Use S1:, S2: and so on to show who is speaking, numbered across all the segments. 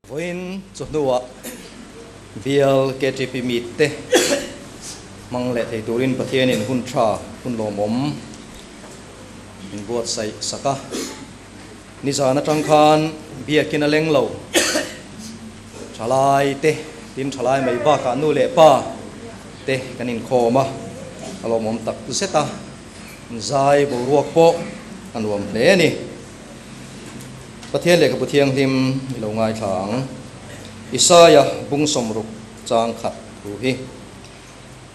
S1: Vawiin chawhnuah Bial KTP Meet te hmang leh thei turin Pathianin hun tha, hun lawmawm min buatsaih sak a. Nizan atang khan biakin a leng lo. Thalai te, tin thalai mai bakah nu leh pa te kan inkhawm a, a lawmawm tak zet a, zai boruak pawh a nuam hle a ni. Pathian lehkhabu thianghlim i lo ngaithla ang. Isaia bung sawmruk chang khat thu hi,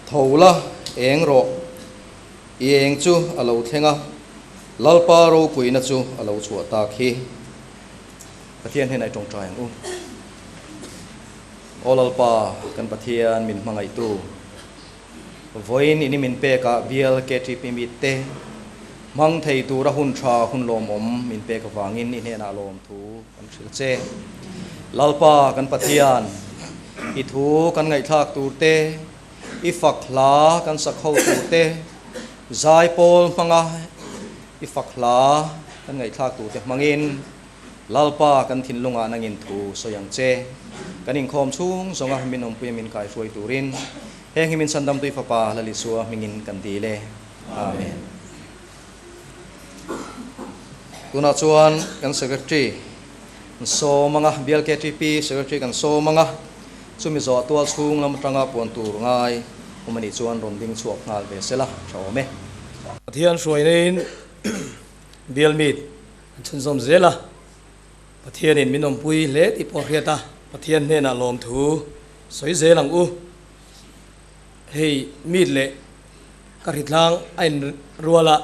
S1: Tho la, eng rawh, i eng chu a lo thleng a, Lalpa ropuina chu a lo chhuah tak hi. Pathian hnenah i tawngtai ang u. Aw Lalpa, kan Pathian min hmangaihtu, vawiin in i min pekah bial KTP meet te hmang thei tura hun tha hun lawmawm min pek avangin i hnenah lawmthu kan hrilh che. Lalpa, kan Pathian, i thu kan ngaihthlak tur te, i fak hla kan sak ho tur te, zaipawl hmanga i fak hla kan ngaihthlak tur te hmangin Lalpa kan thinlungah nangin thu sawi ang che. Kan inkhawm chhung zawnga min awmpuia min kaihruai turin heng hi min chhandamtui Fapa Lalisua hmingin kan dil e. Amen. Tunah chuan kan Secretary kan sawm anga, Bial KTP Secretary kan sawm anga, chumi zawh tual chhung lam atanga puan tur ngai awm anih chuan rawn ding chhuak nghal ve sela tha awm e.
S2: Pathian hruainain Bial meet An chhunzawm zel a, Pathianin min awmpui hle tih pawh a hriat a, Pathian hnenah lawmthu sawi zel ang u. Hei meet leh ka hritlang a in rual a,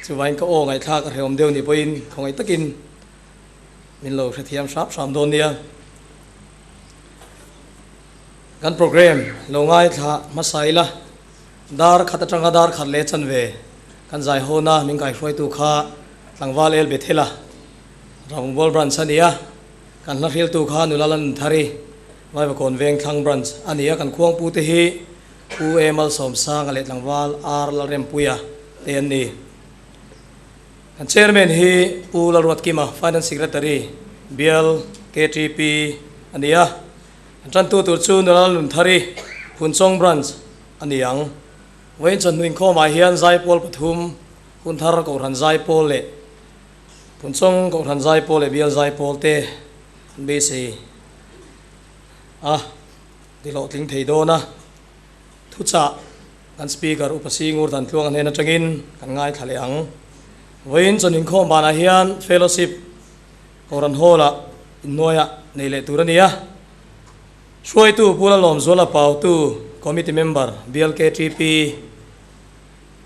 S2: chuvain ka aw ngaihthlak a hrehawm deuh nih pawhin khawngaih takin min lo hrethiam hrap hram dawn nia. Kan program lo ngaithla hmasa ila, dar khat atanga dar khat leh chanve kan zai hawna min kaihruaitu kha Tlangval El Bethela, Rawngbâwl Branch a ni a, kan hla hriltu kha Nula Lanunthari, Vaivakawn Vengthlang Branch a ni a, kan khuangpute hi Pu E Malsawmsanga leh Tlangval R Lalrempuia te an ni. Kan Chairman hi Pu Lalruatkima, Finance Secretary, Bial KTP a ni a, kan tantu tur chu Nula Lanunthari, Phunchawng Branch a ni ang. Vawiin chawhnu inkhawmah hian Zaipawl pathum, Hunthar Kohhran Zaipawl leh Phunchawng Kohhran Zaipawl leh Bial Zaipawl te an beisei a, ti hlawhtling thei dawn a. Thuchah kan Speaker Upa Singur Dantluanga hnen atangin kan ngaithla leh ang. Vawiin chawn inkhawm banah hian Fellowship Kohhran Hall-ah inhnuaiah nei leh tur a ni a. Hruaitu Pu Lalawmzuala Pautu, Committee Member, Bial KTP,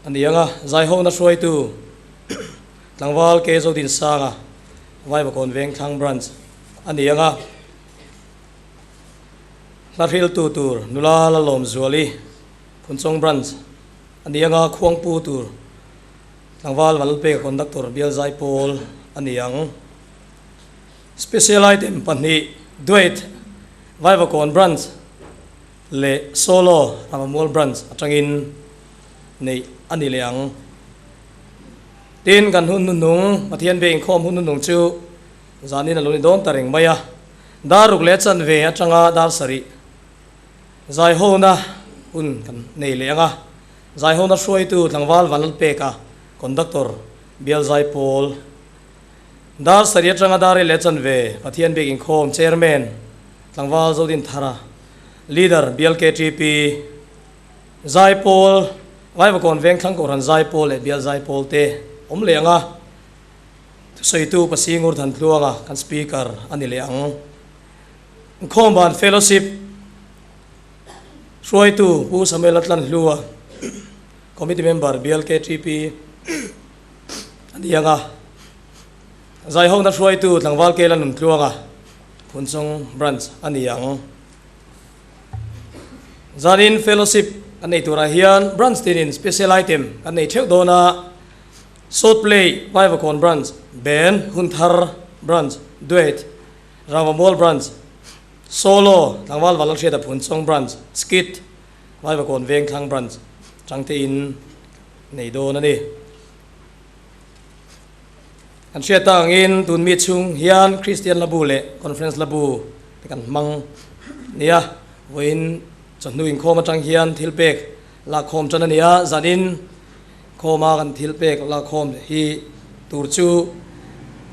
S2: A ni ang a, Zaihawkna hruaitu Tlangval K. Zodinsanga, Vaivakawn Vengthlang Branch a ni ang a, hla hriltu tur Nula Lalawmzuali, Phunchawng Branch a ni ang a, Khuangpu tur Tlangval Vanlalpeka Conductor Bial Zaipawl a ni ang. Special item pahnih Duet Vaivakawn Branch leh Solo Ramamual Branch atangin neih a ni leh ang. Tin, kan hun hnuhnung, Pathian be inkhawm hun hnuhnung chu zanin a lo ni dawn ta reng mai a. Dar ruk leh chanve atanga dar sarih zaihona hun kan nei leh ang a. Zaihona hruaitu Tlangval Vanlalpeka, Conductor, Bial Zaipawl, Dar sarih atanga dar rei leh chanve Pathian biak inkhawm Chairman, Tlangval Zodin Thara, Leader, Bial KTP, Zaipawl, Vaivakawn Vengthlang Kohhran Zaipawl leh Bial Zaipawl te awm leh ang a, thusawitu Pasingur Thantluanga kan Speaker a ni leh ang. Inkhawm ban Fellowship hruaitu Pu Samuel Atlanhlua, Committee Member, Bial KTP, A ni ang a, Zaihawkna hruaitu Tlangval Kela Nuntluanga Phunchawng Branch a ni ang. Zanin Fellowship kan nei turah hian Branch tinin Special Item kan nei theuh dawn a, Short Play, Vaivakawn Branch, Band, Hunthar Branch, Duet, Rangvamual Branch, Solo, Tlangval Vanlalhriata Phunchawng Branch, Skit, Vaivakawn Vengthlang Branch, changtein nei dawn a ni. Kan hriat tak angin tun mi chhung hian Kristian Labu leh Conference Labu te kan hmang nia. Vawiin chawhnu inkhawm atang hian thil pek lakkhawm tan a ni a, zanin khawma kan thil pek lakkhawm hi tur chu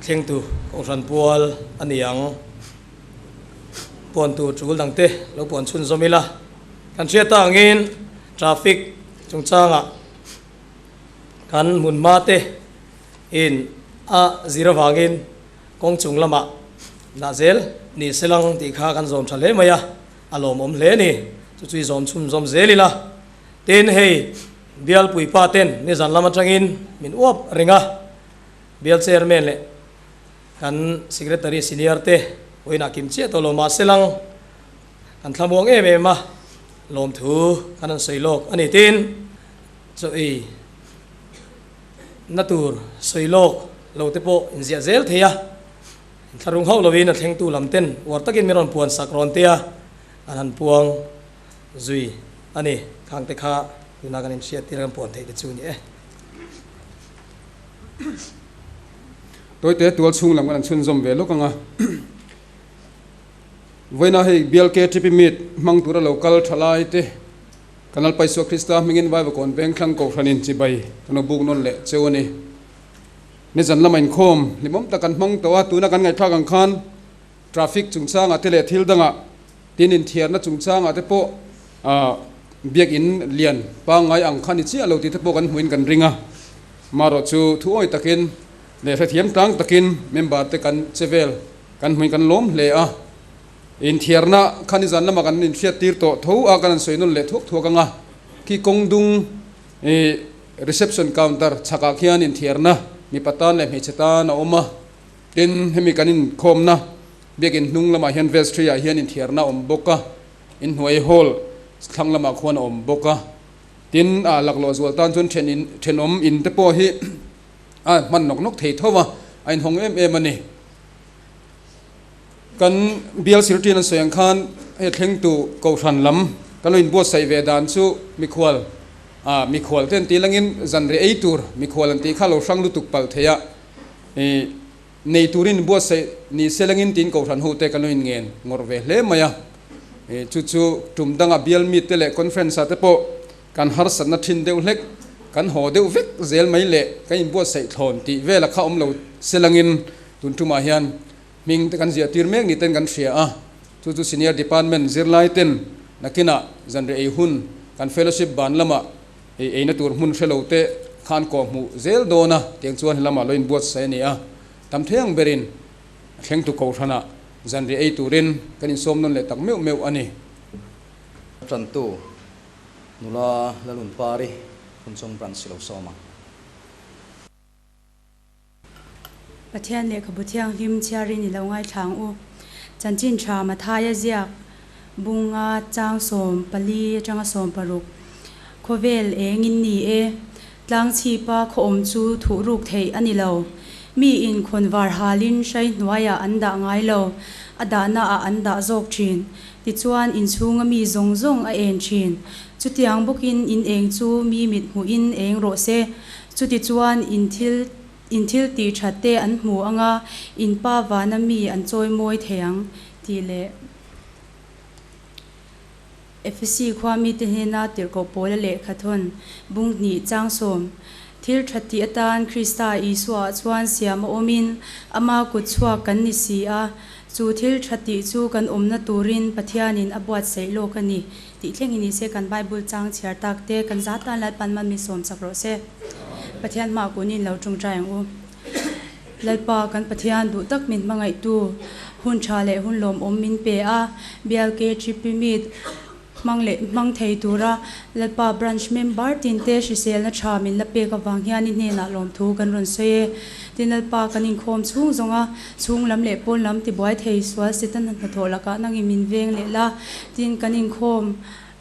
S2: thlengtu Kohhran pual a ni ang. Puan tur tul dangte lo puan chhunzawm ila. Kan hriat tak angin traffic chungchangah kan hmunhma te in a zir avangin kawng chung lamah dah zel ni se lang tih kha kan zawm tha hle mai a, a lawmawm hle a ni. Chu chu i zawm chhun zawm zel ila. Tin, hei bialpui pa ten nizan lam atangin min uap reng a, bial chairman leh kan secretary senior te pawhin a kim chiah tawh lo mah se lang, Kan thlamuang em em a, lawmthu kan han sawi lawk a ni. Tin, chaw ei na tur sawi lawk lo te pawh inziah zel thei a, inthlahrung hauh lovin a thlengtu lam ten uar takin min rawn puan sak rawn te a, an han puang zui a ni. Khang te kha tuna kan inhriat tir a kan puan theih te chu a ni e.
S3: Tawite tual chhung lam kan han chhunzawm ve lawk ang a. Vawiina hei Bial KTP Meet hmang tura lo kal tha lai te kan Lalpaisua Krista hmingin Vaivakawn Vengthlang Kohhranin chibai kan lo buk nawn leh cheu a ni. Nizan lama inkhawm hlimawm tak kan hmang tawh a, tuna kan ngaihthlak ang khan traffic chungchangah te leh thil dangah tin inthiarna chungchangah te pawh biakin lian pangngai ang kha ni chiah lo tih te pawh kan hmuhin kan ring a. Marawh chu thuawi takin leh hrethiam tlang takin member te kan che vel. Kan hmuin kan lawm hle a, inthiarna kha nizan lamah kan inhriat tir tawh tho a, kan han sawi nawn leh thuak thuak ang a, khi kawng dung ih reception counter chhakah khian inthiarna mipa tan leh hmeichhe tan a awm a, tin hemi kan inkhawmna biakin hnung lamah hian vestry ah hian inthiarna a awm bawk a, inhnuai hall thlang lamah khuan a awm bawk a, tin ah laklawh zual tan chuan then in thenawm in te pawh hi a hman nawk nawk thei tho a, a inhawng em em a ni. Kan bial sirṭin an sawi ang khan hei thlengtu Kohhran lam kan lo inbuatsaih ve dan chu mikhual ah mikhual te an tih langin zanriah ei tur mikhual an tih kha lo hrang lutuk palh thei a, ih nei turin inbuatsaih ni se langin tiin Kohhran ho te kan lo inngen ngawrh ve hle mai a, ih chu chu tum danga bial meet te leh conference ah te pawh kan harsatna thin deuh hlek, kan haw deuh vek zel mai leh kan inbuatsaih thlawn tih vela kha awm lo se langin tun tumah hian hming te kan ziah tir mek ni ten kan hria a, chu chu senior department zirlai ten nakinah zanriah ei hun kan fellowship ban lamah ei eina tur hmun hre lo te khan kawh hmuh zel dawn a, tiang chuan helamah lo inbuatsaih a ni a, tam thei ang berin thlengtu kohhranah zanriah ei turin kan insawm nawn leh tak meuh meuh a ni.
S1: Tantu. Nula Lalunpari Phunchawng Branch lo sawm ang.
S4: Pathian lehkhabu thianghlim chhiarin i lo ngaithlang u. Chanchin tha Mathaia ziak bunga chang 14 atanga 16 khawvel eng in ni e. Tlang chhipa khaw awm chu thuh ruk theih a ni lo. Mi in khawnvar halin hrai hnuaiah an dah ngai lo, a dahnaah an dah zawk thin. Tichuan inchhunga mi zawng zawng a en thin. Chutiang bawkin in eng chu mi mit hmuhin eng rawh se. Chutichuan in thil in thil tih that te an hmu anga in pa vana mi an chawi mawi thei ang tih leh Efesi khua mite hnena tirhkoh pawla lehkha thawn bung hnih chang sawm thil tha tih atan Krista Isua ah chuan siam a awmin ama kut chhuak kan ni si a, chu thil tha tih chu kan awmna turin Pathianin a buatsaih lawk a ni tih thleng hi ni se kan Bible chang chhiar tak te kan za tan Lalpan man mi sawm chak rawh se. Pathian hmah kunin lo tawngtai ang u. Lalpa kan Pathian duh tak min hmangaihtu hun tha leh hun lawmawm min pe a, Bial KTP Meet hmang leh hmang thei tura Lalpa Branch member tinte hriselna tha min la pek avang hian i hnenah lawmthu kan rawn sawi e. Tin Lalpa kan inkhawm chhung zawnga chhung lam leh pawn lam tibuai thei sual Setana hnathawh lakah nangin min veng leh la. Tin kan inkhawm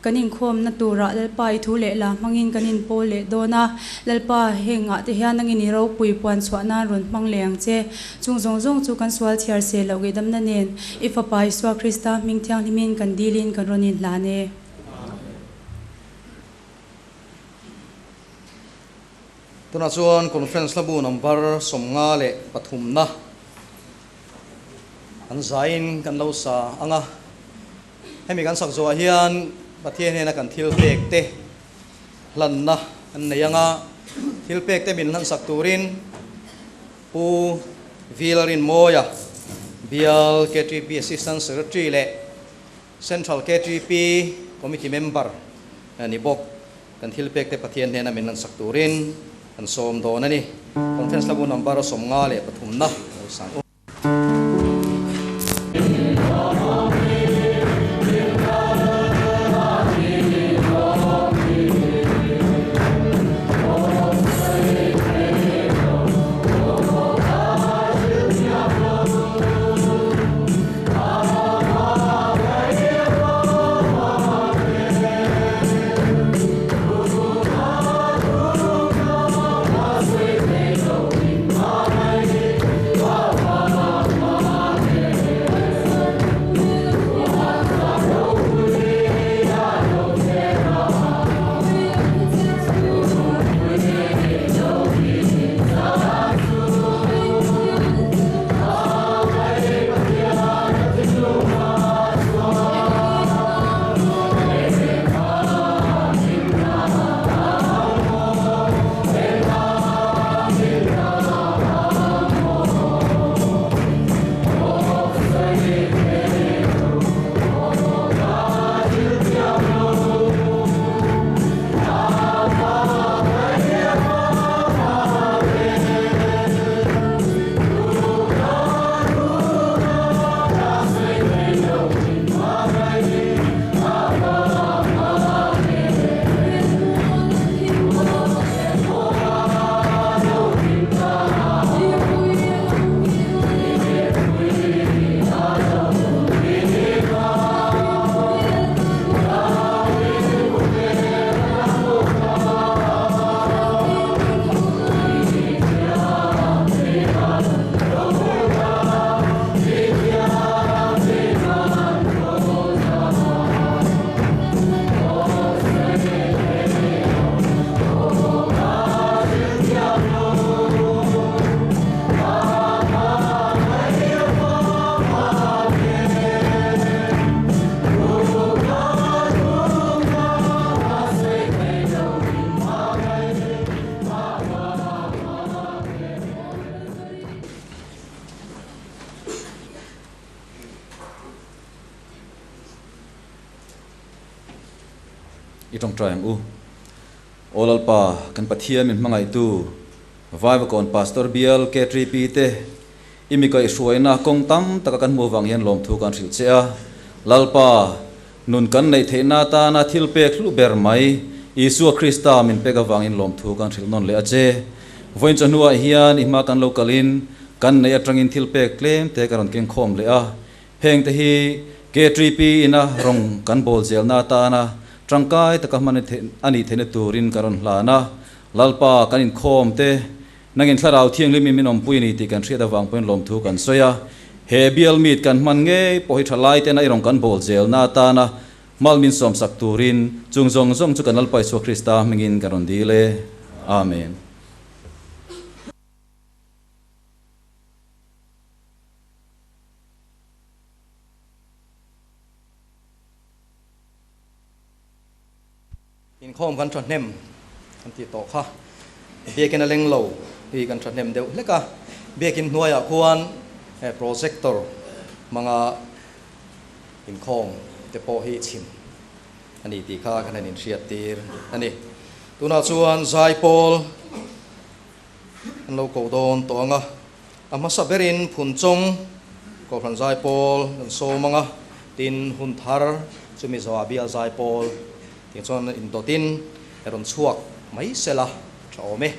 S4: Kan inkhawmna turah Lalpa i thu leh la hmangin kan inpawl leh dawn a, Lalpa, heng ah te hian nangin i ropui puan chhuah nan rawn hmang leh ang che. Chung zawng zawng chu kan sual chhiar se loh ngeihdamna nen i Fapa Isua Krista hming thianghlimin kan dilin kan rawn inhlan e.
S1: Tunah chuan Conference hlabu number 53 na an zaiin kan lo sa ang a. Hemi kan sak zawhah hian Pathian hnena kan thil pek te hlanna an nei ang a, thil pek te min hlansak turin Pu Vilrinmawia, Bial KTP Assistant Secretary leh Central KTP Committee Member ni bawk kan thil pek te Pathian hnena min hlansak turin kan sawm dawn a ni. Conference hlabu number 53 na lo sang u. I tawngtai ang u. Aw Lalpa, kan Pathian min hmangaihtu, Vaivakawn Pastor Bial KTP te, i mi kaihhruaina kawng tam taka kan hmuh avang hian lawmthu kan hrilh che a. Lalpa, nun kan neih theihna atana thil pek hlu ber mai, Isua Krista min pek avangin lawmthu kan hrilh nawn leh a che. Vawiin chawhnuah hian i hma kan lo kalin kan neih atangin thil pek tlem te ka rawn keng khawm leh a. Heng te hi KTP ina rawng kan bawl zelna atana tangkai taka hman a nih theihna turin ka rawn hlan a.
S5: Lalpa kan inkhawm te, nangin Thlarau Thianghlimin min awmpui a ni tih kan hriat avang pawhin lawmthu kan sawi a. He bial meet kan hman ngei pawh hi thalai tena i rawn kan bawl zelna atana mal min sawmsak turin chung zawng zawng chu kan Lalpa Isua Krista hmingin kan rawn dil e. Amen.
S1: Inkhawm kan thahnem kan tih tawh kha biakin a leng lo hi kan thahnem deuh hlek a, biakin hnuaiah khuan projector hmanga inkhawm te pawh hi chhim a ni tih kha kan han inhriat tir a ni. Tunah chuan zaipawl an lo ko dawn tawh ang a, a hmasa berin Phunchawng Kohhran Zaipawl an sawm ang a, tin hun thar chumi zawhah bial zaipawl tih chuan indawtin rawn chhuak mai sela tha awm e.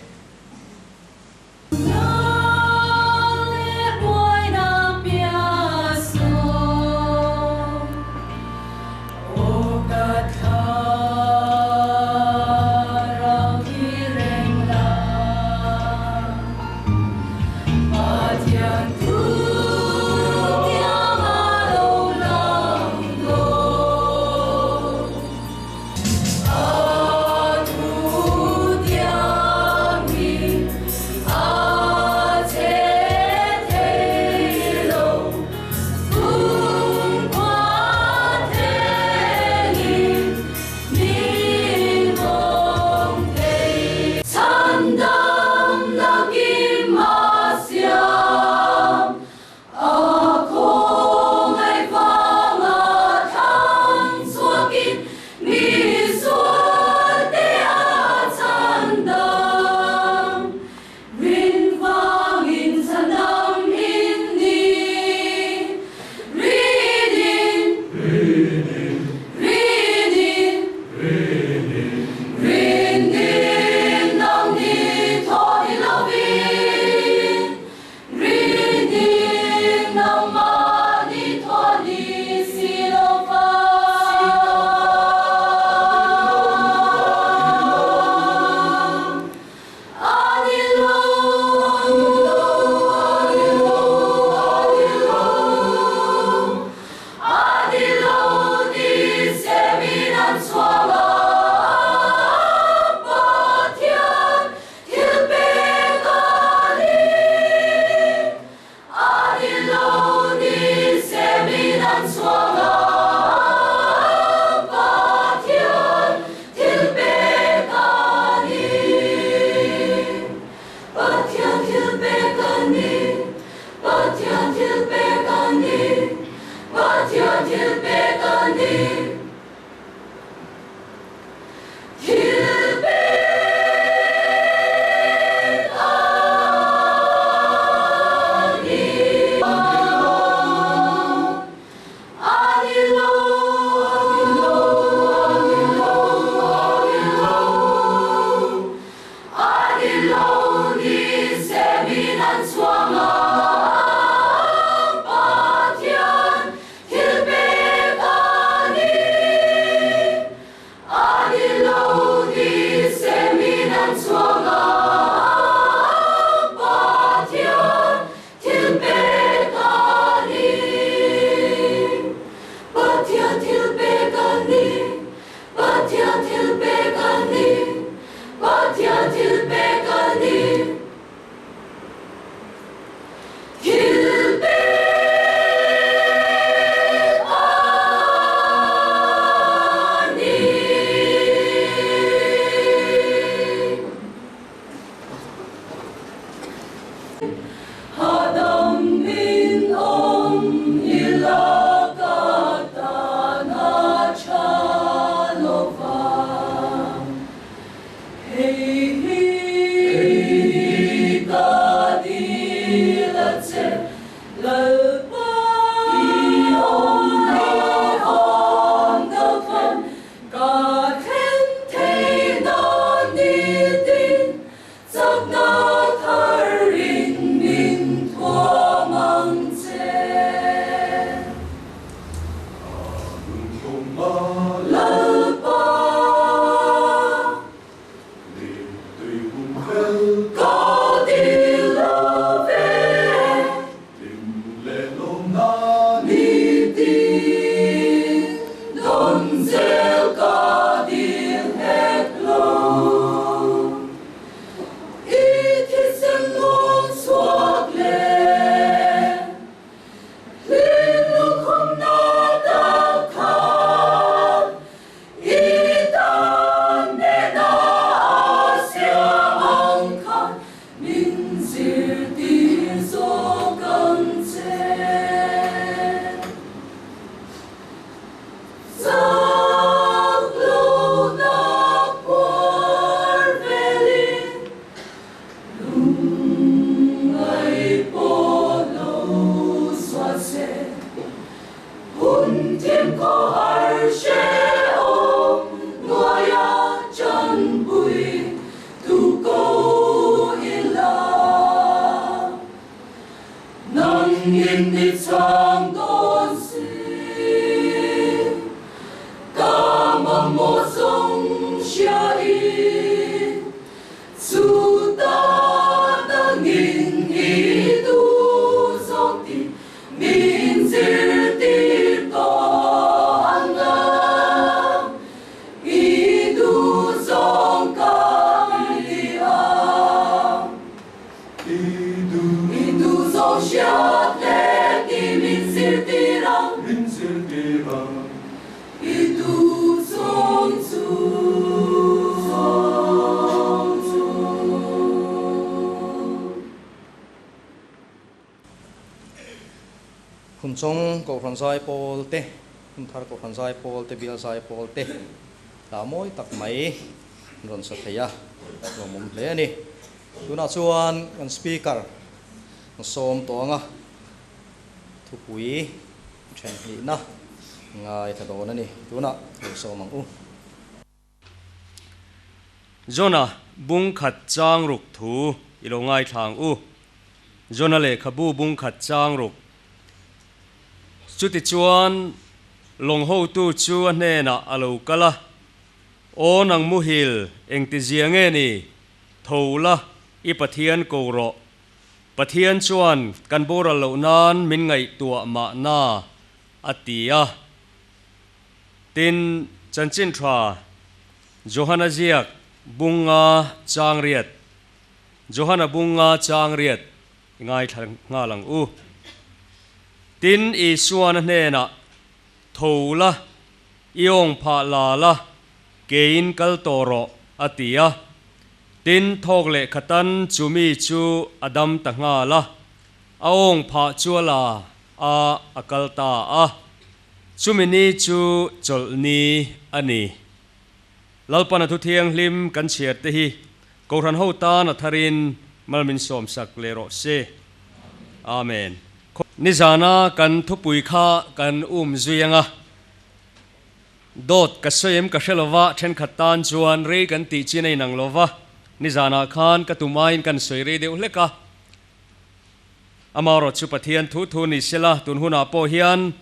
S6: Ka dil lo ve.
S7: Hlim leh lawmna
S6: Nitin dawn zel ka dil hek lo. I thisen luang chhuak leh hlim lukhumna tak khan i tan nena a siam ang khan min zirtir zawk ang che. Chak lohna puar velin lungngai pawh lo zual se, hun thim khaw har hrehawm hnuaia chanpui tu ko ila. Nang in mi chhang dawn si, ka mamawh zawng hria in, chu ta nang in i duh zawng tih min zirtir tawh ang a, i duh zawng ka ti ang. I duh zawng hriat leh ti min zirtir ang.
S7: Min zirtir ang.
S6: I duh zawng chu zawng chu.
S1: Phunchawng Kohhran Zaipawl te, Hunthar Kohhran Zaipawl te, Bial Zaipawl te hla mawi tak mai an rawn sa thei a, lawmawm hle a ni. Tunah chuan kan Speaker sawm tawh anga thupui then hnihna ngaithla dawn a ni. Tunah lo sawm ang u.
S8: Jona bung khat chang ruk thu i lo ngaithla ang u. Jona lehkhabu bung khat chang ruk. Chutichuan lawng hotu chu a hnenah a lo kal a, Aw nang muhil, engtizia nge ni? Tho la, i Pathian ko rawh. Pathian chuan kan boral loh nan min ngaihtuah mahna, a ti a. Tin, chanchin tha Johana ziak bunga chang riat, Johana bunga chang riat i ngaithla nghal ang u. Tin, Isuana hnenah, Tho la, i awng phah la la, keiin kal tawh rawh, a ti a. Tin, thawk leh khatan chumi chu a dam ta nghal a, a awng phah chu a la a, a kal ta a. Chumi ni chu chawlh ni a ni. Lalpana thu thianghlim kan chhiar te hi Kohhran ho tan a tharin mal min sawmsak leh rawh se. Amen. Nizana kan thupui kha kan um zui ang a, dawt ka sawi em ka hre lo va, thenkhat tan chuan rei kan tih chin a inang lo va, nizanah khan ka tumaiin kan sawi rei deuh hlek a. Amaherawh chu Pathian thu thu ni sela, tun hunah pawh hian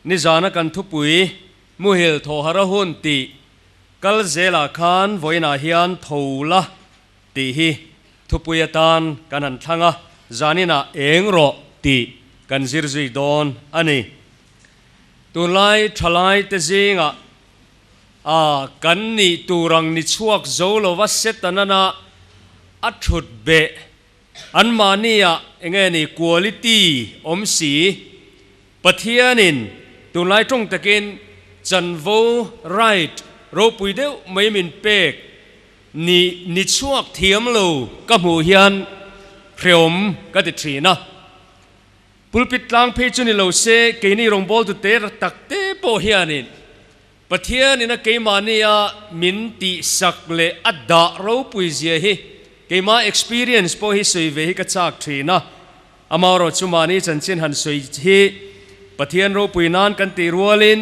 S8: nizana kan thupui muhil thawhara hun tih kal zelah khan vawiinah hian tho la tih hi thupui atan kan han thlang a, zaninah eng rawh tih kan zir zui dawn a ni. Tunlai thalai te zingah a kan nih tur ang ni chhuak zo lova Setanana a thut beh Anmahniah enge ni quality awm si? Pathianin tunlai tawng takin chanvo, right, ropui deuh mai min pek ni ni chhuak thiam lo ka hmuh hian hreawm ka ti thin a. Pulpit tlang phei chu ni lo se keini rawngbawltu te tak te pawh hianin Pathianin a keimahnia min tihsak leh a dah ropui zia hi keimah experience pawh hi sawi ve hi ka chak thin a, amaherawh chu mahni chanchin han sawi hi Pathian ropui nan kan tih rualin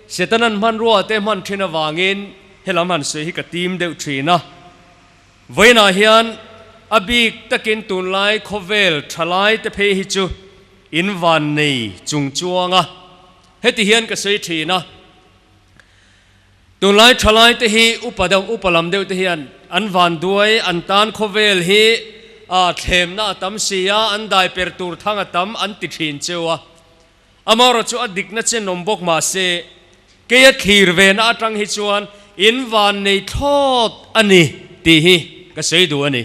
S8: Setanan hmanrua te hman thin avangin helam han sawi hi ka tim deuh thin a. Vawiinah hian a bik takin tunlai khawvel thalai te phei hi chu in van nei chung chuang a. Heti hian ka sawi thin a, tunlai thalai te hi upa deuh, upa lam deuh te hian an vanduai an tan khawvel hi a thlemna a tam si a, an dai per tur thang a tam an ti thin cheu a. Amaherawh chu a dikna chen awm bawk mah se, kei a thlir vena atang hi chuan in vannei thlawt a ni tih hi ka sawi duh a ni.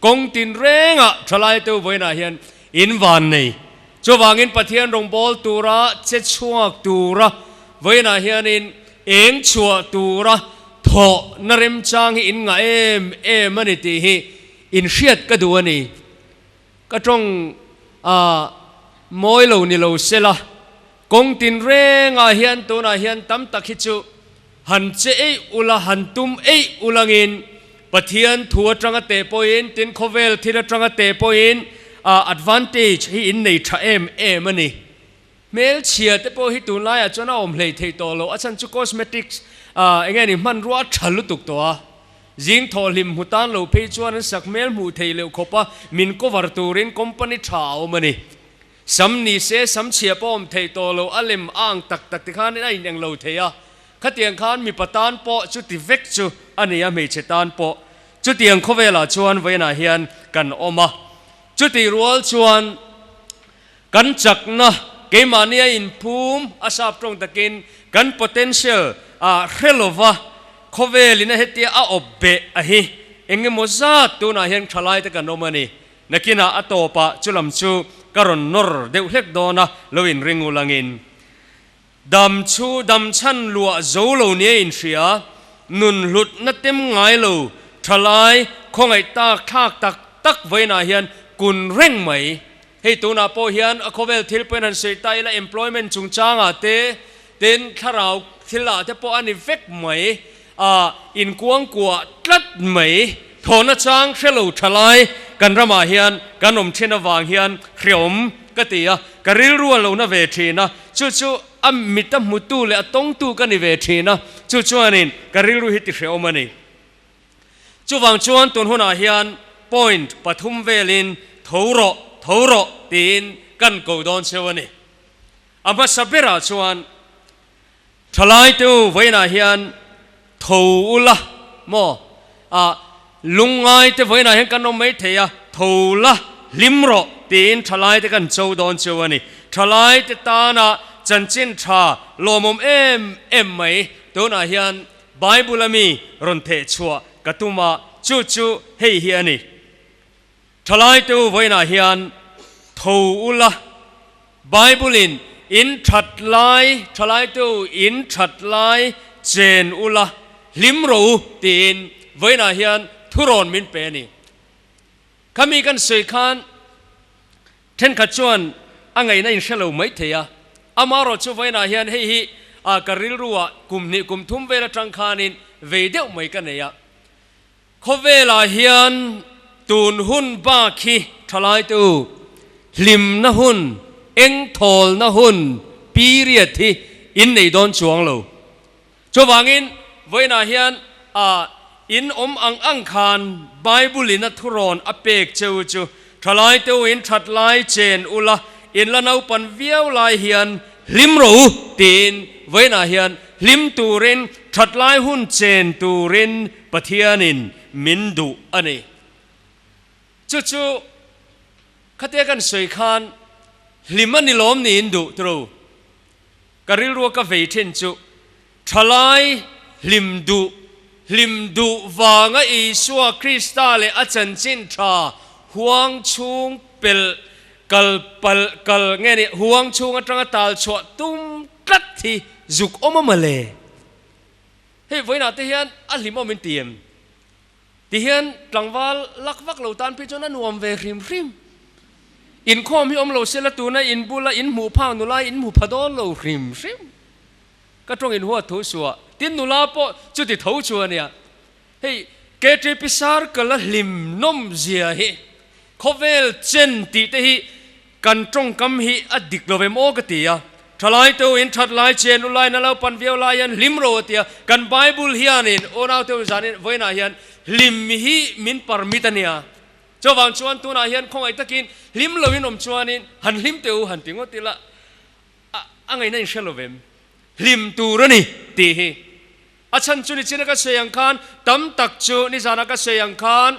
S8: Kawng tin rengah thalai teu vawiinah hian in vannei. Chuvangin Pathian rawngbâwl tura che chhuak tura vawiinah hianin eng chhuah tura thawhna remchang hi in ngah em em a ni tih hi in hriat ka duh a ni. Ka tawng a mawi lo ni lo sela, kawng tin rengah hian tunah hian tam tak hi chu han che eih ula, han tum eih ulangin Pathian thu atanga teh pawhin, tin khawvel thil atanga teh pawhin advantage hi in nei tha em em a ni. Hmelchhia te pawh hi tunlaiah chuan a awm hlei theih tawh lo, a chhan chu cosmetics eng nge ni hmanrua a tha lutuk tawh a, zing thawhhlim hmu tan lo phei chuan an sak hmel hmuh theih leuh khawp a, min cover turin company tha a awm a ni. Sam ni se sam chhia pawh awm theih tawh lo, a lem a ang tak tak ti khan a ineng lo thei a, khatiang khan mipa tan pawh chuti vek chu a ni a, hmeichhe tan pawh chutiang khawvelah chuan vawiinah hian kan awm a, chutih rual chuan. Kan chakna keimahni a inphum a sap tawng takin kan potential ah hre lova khawvelin a hetia a awp beh a hi eng emaw zat tunah hian thalai te kan awm a ni. Nakinah a tawpah chulam chu ka rawn nawr deuh hlek dawn a, lo inring ulangin dam chu dam chhan luah zo lo nia inhria, nun hlutna tem ngai lo thalai khawngaih tak thlak tak tak vawiinah hian kun reng mai. Hei tunah pawh hian a khawvel thil pawhin han sawi ta ila employment chungchangah te, tin thlarau thilah te pawh a ni vek mai, a inkuangkuah tlat mai. Thawhna chang hre lo tha lai kan ramah hian kan awm thin avang hian hreawm ka ti a, ka rilru a lo na ve thin a, chu chu a mit a hmutu leh a tawngtu ka ni ve thin a, chu chuanin ka rilru hi ti hreawm a ni. Chuvang chuan tun hunah hian point pathum velin tho rawh, tho rawh tiin kan ko dawn cheu a ni. A hmasa berah chuan thalai te u vawiinah hian tho ula maw? A lungngai te vawiinah hian kan awm mai thei a, tho la, hlim rawh tiin thalai te kan cho dawn cheu a ni. Thalai te tana chanchin tha lawmawm em em mai tunah hian Bible a mi rawn theh chhuah ka tum a, chu chu hei hi a ni. Thalai te u vawiinah hian tho ula, Bible in in that lai, thalai te u in that lai chen ula, hlim rawh u tiin vawiinah hian thurawn min pe a ni. Khami kan sawi khan Thenkhat chuan a ngaihna in hre lo mai thei a, amarawh chu vawiinah hian hei hi a ka rilruah kum hnih kum thum vel atang khanin vei deuh mai ka nei a. Khawvelah hian tun hun bak hi thalai te u, hlimna hun, engthawlna hun, period hi in nei dawn chuang lo. Chuvangin, vawiinah hian a in awm ang ang khan Bible-in a thurawn a pek che u chu, Thalai te u in that lai chen ula, in la naupan viau lai hian hlim rawh u, tiin vawiinah hian hlim turin, that lai hun chen turin Pathianin min duh a ni. Chu chu khatia kan sawi khan hlim a ni lawm niin duh tiro. Ka rilrua ka vei thin chu thalai hlim duh, hlim duh vanga Isua Krista leh a chanchin tha huang chhung pel kal pal kal nge ni huang chhung atanga tal chhuah tum tlat hi zuk awm a mawle. Hei vawiinah te hian a hlimawm in ti em? Tihian tlangval lak vak lo tan phei chuan a nuam ve hrim hrim. Inkhawm hi awm lo sela tuna in bula in hmuh phak nula in hmu pha dawn lo hrim hrim. Ka tawng in huat tho suah. Tin nula pawh chuti tho chu a nia. Hei KTP Circle a hlim nawm zia hi khawvel chen tih te hi Kan tawngkam hi a dik lo em aw ka ti a, Thalai te u in that lai chen u lai na lo pan viau lai hian hlim ro a ti a, kan Bible hianin unau te u zanin vawiinah hian hlim hi min permit a nia. Chuvang chuan tunah hian khawngaih takin hlim loin awm chuanin han hlim teh u han ti ngawt ila a ngaihna in hre lo vem? Hlim tur a ni tih hi. A chhan chu nichina ka sawi ang khan tam tak chu nizana ka sawi ang khan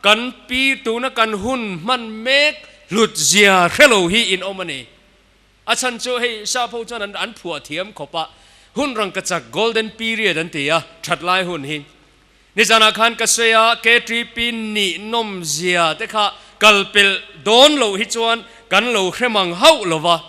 S8: kan pi tuna kan hun hman mek hlut zia hrelo hi in awm a ni. A chhan chu hei sap ho chuan an phuah thiam khawp a, hun rangkachak golden period an ti a, that lai hun hi. Nizanah khan ka sawi a, KTP nih nawm zia te kha kal pelh dawn loh hi chuan kan lo hre mang hauh lo va.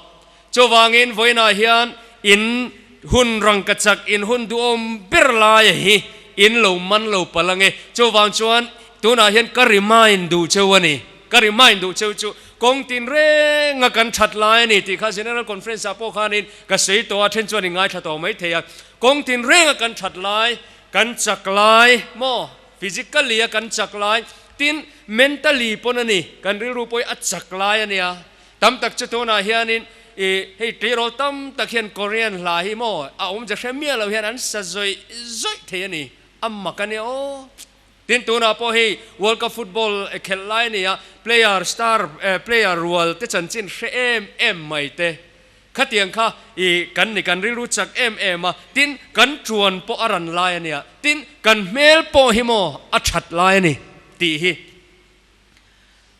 S8: Chuvangin vawiinah hian in hun rangkachak, in hun duhawm ber laia hi in lo man lo palh ange. Chuvang chuan tunah hian ka remind duh cheu a ni. Ka remind duh cheu chu kawng tin renga kan that lai a ni tih kha General Conference ah pawh khanin ka sawi tawh a, then chuan in ngaithla tawh mai thei a. Kawng tin renga kan that lai, kan chak lai maw? Physically a kan chak lai, tin mentally pawn a ni, kan rilru pawh hi a chak lai a nia. Tam tak chu tunah hianin i hei tleirawl tam tak hian Korean hla hi maw a awmze hre miah lo hian an sa zawih zawih thei a ni, a mak a nia aw. Tin tunah pawh hei World Cup football khelh lai a ni a, player star player rual te chanchin hre em em mai te khatiang kha i kan ni kan rilru chak em em a, tin kan tuan pawh a ran lai a nia, tin kan hmel pawh hi maw a that lai a ni tih hi.